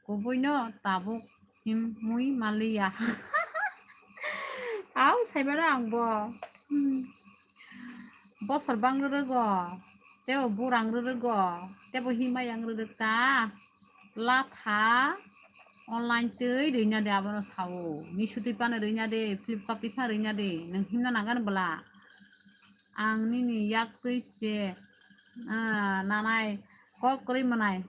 Kubui no tabuk himwi manliya. Au, saibara ang bo. Hmm. Bosor bang rwrwgo. Tebo burang rwrwgo. Tebo himai ang rwrwk ta. Latha online twi rwina de abono sao. Meesho twi phano rwina de, Flipkart twi phano rwina de. Nwng himna nangan bwla. Ang nini yak twi se, ah, nanai kok kwrwi mwnai.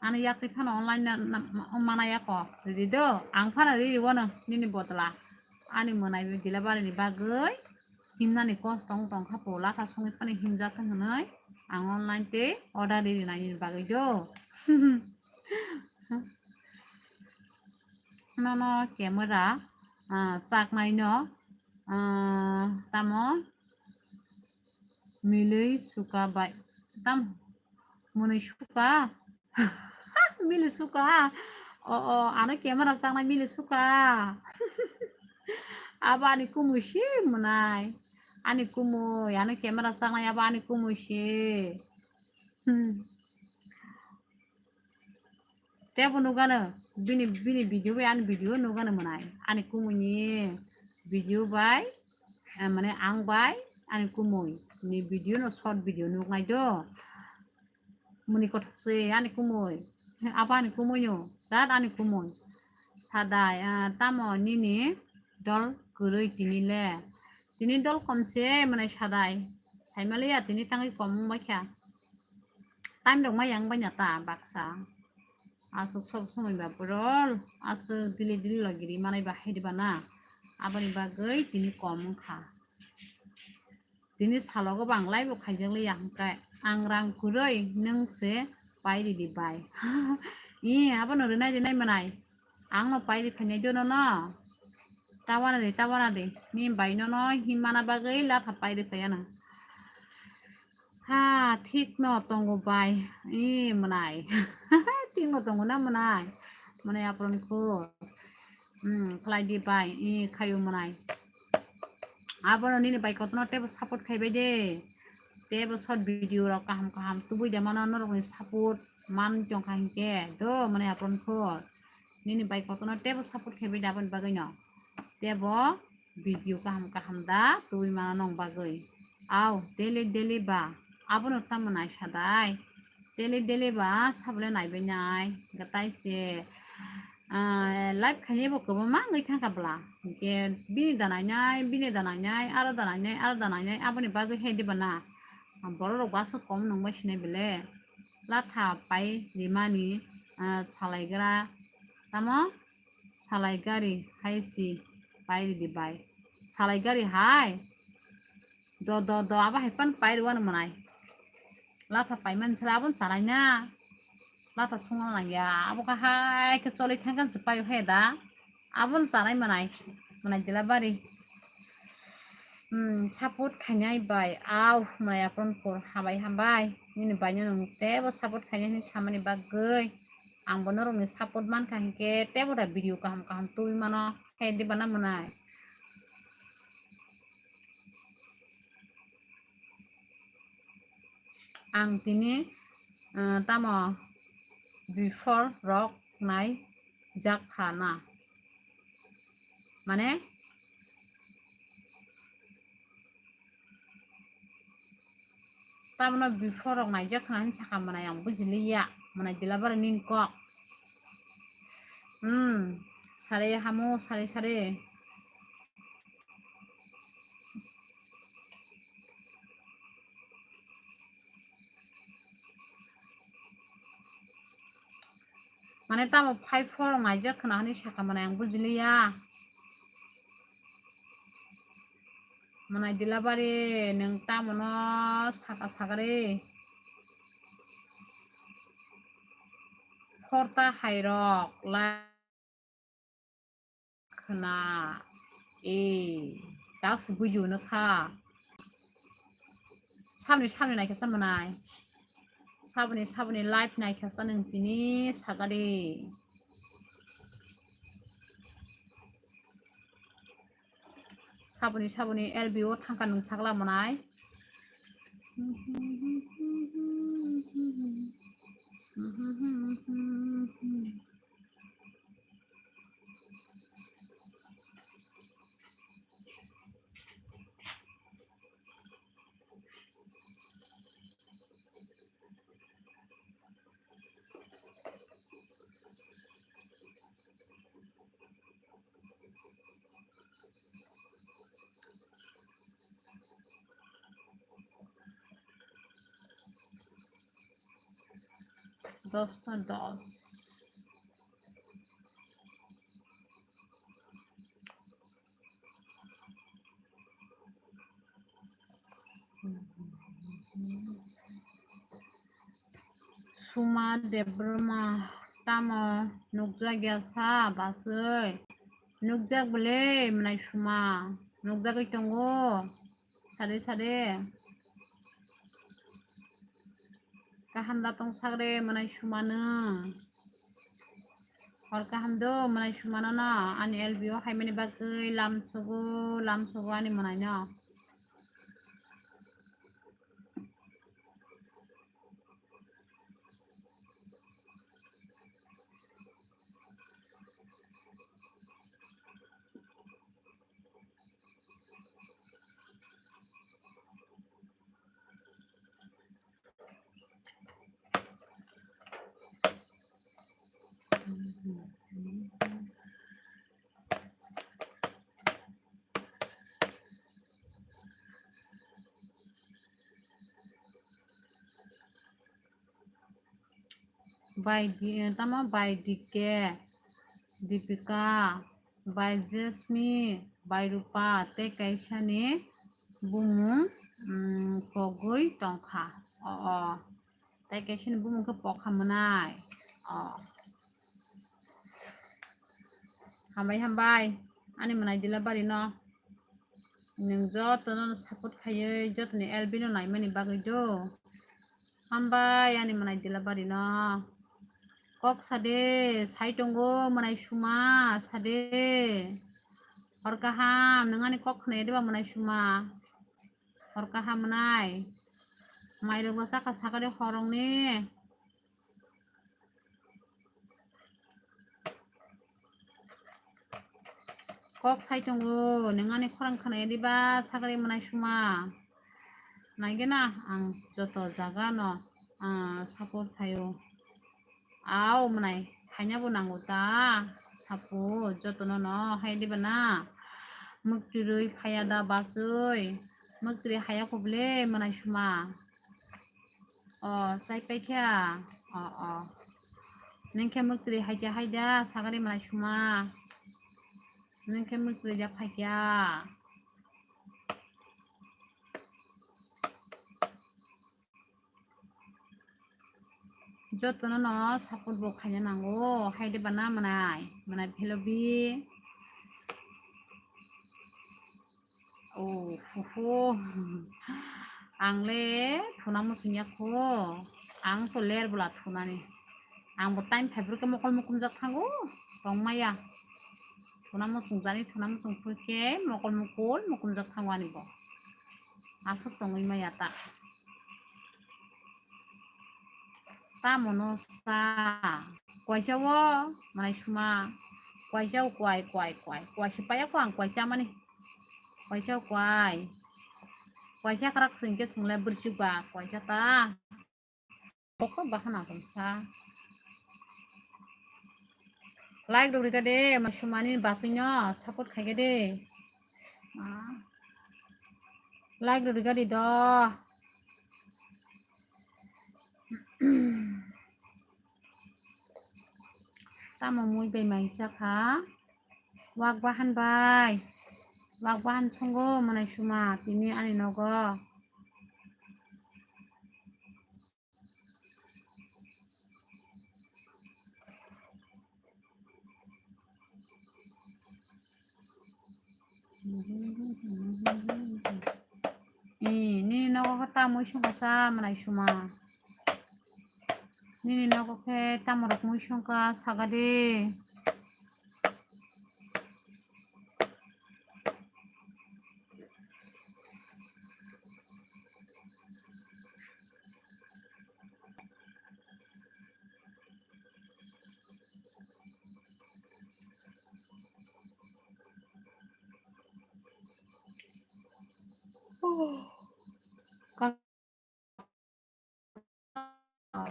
Ani yak twi phano online na, na, ma-, manaya ko. Ridi do, ang phano riri wano nini bodla. Ani mwnai delivery ni bagwi himnani kosto wng tongkha po, latha songwi phano himjak thang hwnwi ang online tei order riri nai nini bagwi do. Nono camera, ah, chaknai no, ah, tamo milwi suka bai, tam mwnwi suka. Mili suka. O, o, ano camera chaknai mili suka. Abo ani kumui se mwnai. Ani kumui, ano camera chaknai abo ani kumui se. Hmm. Tebo nugano, bini, bini video bai ani video nugano mwnai. Ani kumui ni video bai, eh, mane ang bai ani kumui ni video no short video nugnai do. Muni kothok se ani kumui. Abo ani kumui no, jat ani kumui. Sadai, ah, tamo nini Dol kwrwi tini le. Tini dol kom se mwnai sadai. Saimaliya tini tangwi kom wngbaikha. Time rok ma yang baina ta baksa. Aswk sob somoi ba borol, aswk dili dili logiri manai ba hai diba na. Aboni bagwi tini kom wngkha. Tini salogo bang live bo khaijak liya hwnkhe ang rang kwrwi nwng se pai ridi bai. Ee, abono rwnai rwnai mwnai. Ang no pai ri phainai do nono. Tawana de, tawana de. Ni bai nono himana bagwi latha pai ri phaiya nang. Ha, thik no tongo bai. Ee, mwnai. Thik no tongo na mwnai. Mwnai apron ko. Hmm, khlai di bai. Ee, khayo mwnai. Abono nini bai kotono tebo support khaibai de. Tebo short video rok kaham kaham tubui de mano norokni support man tongkha hinkhe. Do mwnai apron ko. Nini bai kotono tebo support khaibai de aboni bagwino. Tebo video kaham kaham da tubui mano nong bagwi. Au, daily daily ba. Abono tamo nai sadai. Daily daily ba sabole naibai nai. Gatai se, ah, live khainai bo kwbangma wngwi thangkha bwla. Hinkhe bini da nainai, bini da nainai, aro da nainai, aro da nainai, aboni bagwi hai diba na. Borok rok bo aswk kom nungbai sinai bele. Latha pai rimani, ah, salaigra tamo salai gari hai si pai ridi bai. Salai gari hai. Do, do, do, abo hai pan pai rwano mwnai. Latha pai man sala abon sanai na. Latha sungna nangya. Abo ka hai khe choli thangkan se pai he da. Abon sanai mwnai. Mwnai dila bari. Hmm, support khainai bai. Au, mwnai apron por habai hambai. Nini bai no nung tebo support khainai hinwi samani bagwi. Ang bo norokni support mankha hinkhe tebo da video kaham kaham tubui mano. Hai diba na mwnai? Ang tini, eh, tamo before rok nai jak kha na. Mane, Tamono before rok naijak khna hinwi sakha mwnai ang bujiliya, mwnai dila bari nini kok. Hmm, sari hamu, sari, sari. Mane tamo five four naijak khna hinwi sakha mwnai ang bujiliya. Mwnai dila bari nwng tamono saka saka re. Horta hai rok lai khna. E, tak se bujo no kha. Saboni, saboni naikha sa mwnai. Saboni, saboni live naikha sa nwng tini sakha de. Saboni, saboni L B O thangkha nwng sakla mwnai. Dosta dos. Suma Debbarma tamo nukjakya sa baswi? Nukjak bwle mwnai Suma, nukjagwi tongo sade sade. Kaham da tong sakre mwnai Suma nwng. Hor kaham do mwnai Suma nono ani L B O haimani bagwi lam sugo, lam sugo ani mwnai no. Bai Di-, tamo bai D K, Dipika, bai Jasmine, bai Rupa, tei kaisani bumung, mm, pogwi tongkha. O, o. Tei kaisani bumung khe pokha mwnai. O. Hambai, hambai. Ani mwnai Dilabari no. Nwng jotono support khaiwi jotoni L B no naimani bagwi do. Hambai ani mwnai Dilabari no. Kok sade, sai tongo mwnai suma sade. Hor kaham, nwng ani kok khwnaya diba mwnai suma? Hor kaham mwnai. Mairok bo chakha sakari horongni. Kok sai tongo, nwng ani khorang khwnaya diba sakri mwnai suma. Naigena ang joto jaga no, ah, support khaio. Au mwnai khaina bo nango ta, support jotono no hai diba na. Mwktwirwi phaya da bachwi, mwktwirwi haya kho bwle mwnai suma. O, chai paikha. O, o. Nwng khe mwktwirwi haikhe haida, sagari mwnai suma. Nwng khe mwktwirwi da phaikha. Jotono no support bo khaina nango, haide bana mwnai, mwnai philobi. Oh, hu, hu. Ang le thuna muchung ya kho. Ang to ler bwla thunani. Ang bo time phai phuru khe mokol mukum jak thango. Tong maya. Thuna muchung jani, thuna muchung phuru khe mokol mukul mukum jak thango ani bo. Aswk tongwi maya ta. Tamo no sa. Kwaisa o, mwnai suma. Kwaisa o, kwai, kwai, kwai. Kwaisa paya ko ang kwaisa mani. Kwaisa o, kwai. Kwaisa krak singke single bwrchuk ba, kwaisa ta. Koko bahana tong sa. Like rok rika de, mwnai sumani bachwi no support khaika de. Ah. Like rok rika di do. Tamo mui bai maisa kha. Wak bahan bai. Wak bahan songo mwnai suma tini ani nogo. Eh, nini nogo khe ta mui songkha sa mwnai suma. Nini nogo khe tamo rok mui songkha saga de.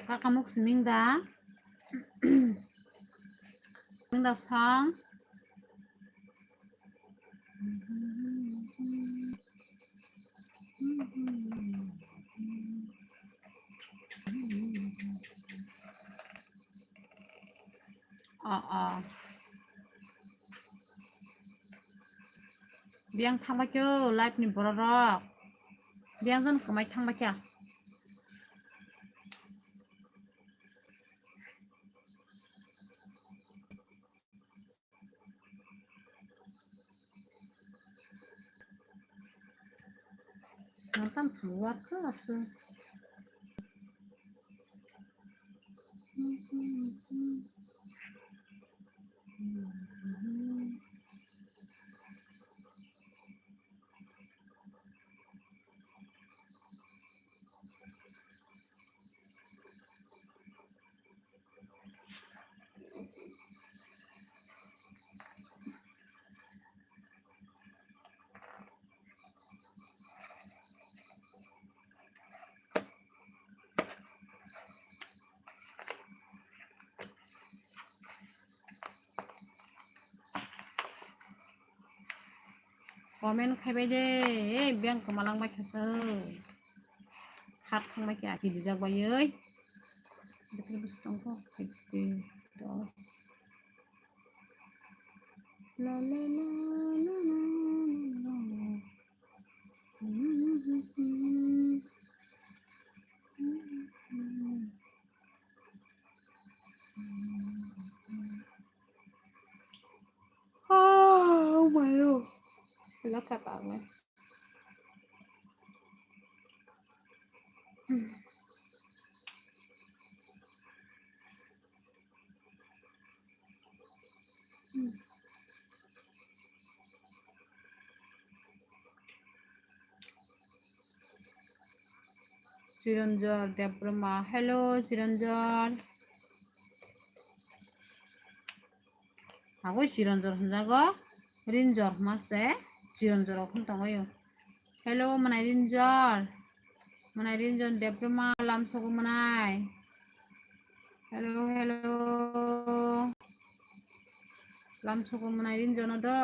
Kakamuk siming da. Siming da song. Oh, oh. Biyang thangbai khe o live ni borok rok. Biyang jon kwmai thangbai khe. Nonton thangwa khe aswk. Comment khaibai de, ei biyang kwmalang bai kha se. Khat thangbai khe aki dijak bai oi. Betul betul tongkho, fifty dos. La, la, la, la, la, la, la. Oh my God. Look at that one. Chiranjor Debbarma. Hello, Chiranjor. Agoi Chiranjor hwnjago. Rinjor hwnma se. Chiranjor rok hwn tongo yo. Hello, mwnai Rinjor. Mwnai Rinjor Debbarma lamsogo mwnai. Hello, hello. Lamsogo mwnai Rinjono do.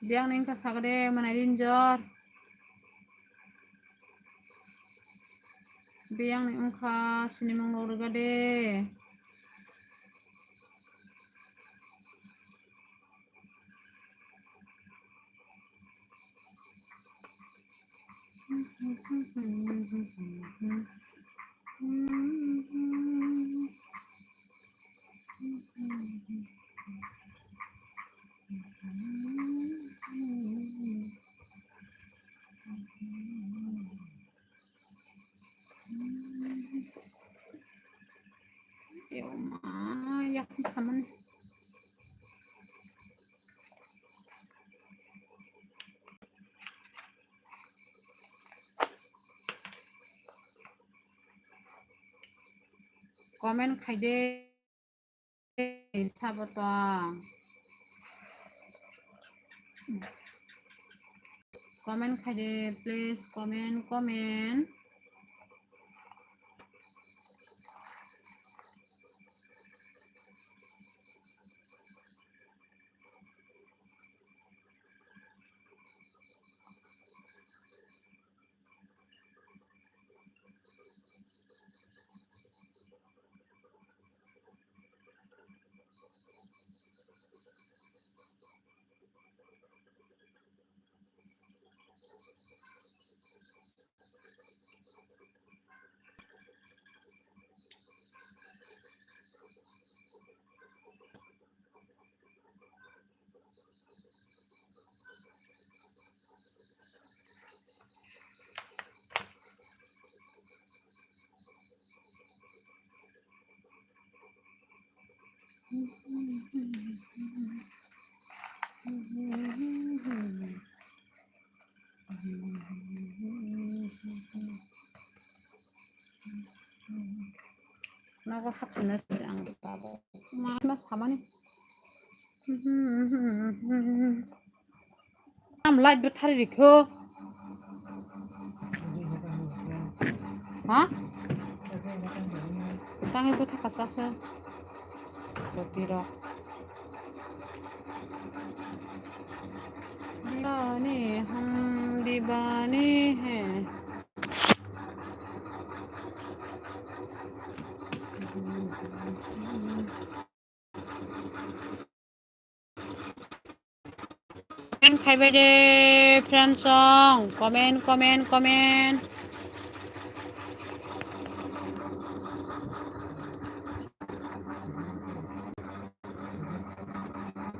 Biyang ni wngkha sakade mwnai Rinjor. Biyang ni wngkha sinimung rok rwgade. Eo ma, yakni samani. Comment khaide. Sabo tong. Comment khaide, please, comment, comment. Nogo hapsina se ang babo. Ma, ma samani. Tam light bo thari rikho. Ha? Tangi bo thaka sasa. Jotiro. Diwani hum diwani hai. Comment khaibai de, friends song. Comment, comment, comment.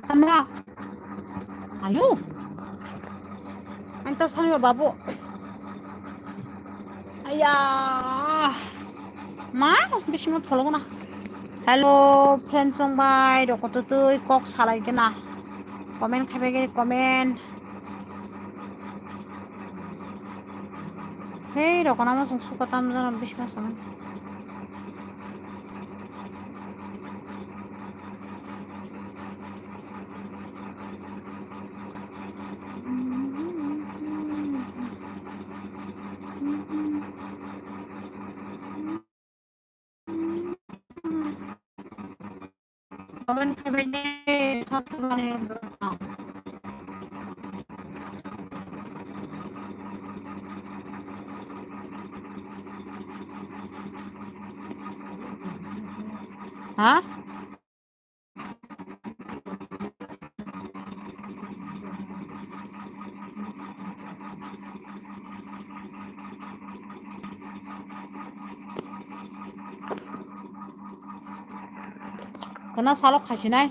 Tama. Ayo. Ang tau sani ba babu. Aya. Ma, bising ma pholong na. Hello, friends song bai, rok kototwi kok salai kena. Comment khaibai khe comment. Hei, rok kono mo song suka tam jana bising ma sama. Comment khaibani, thap thap mani. Ha? Kana salok khaisinai.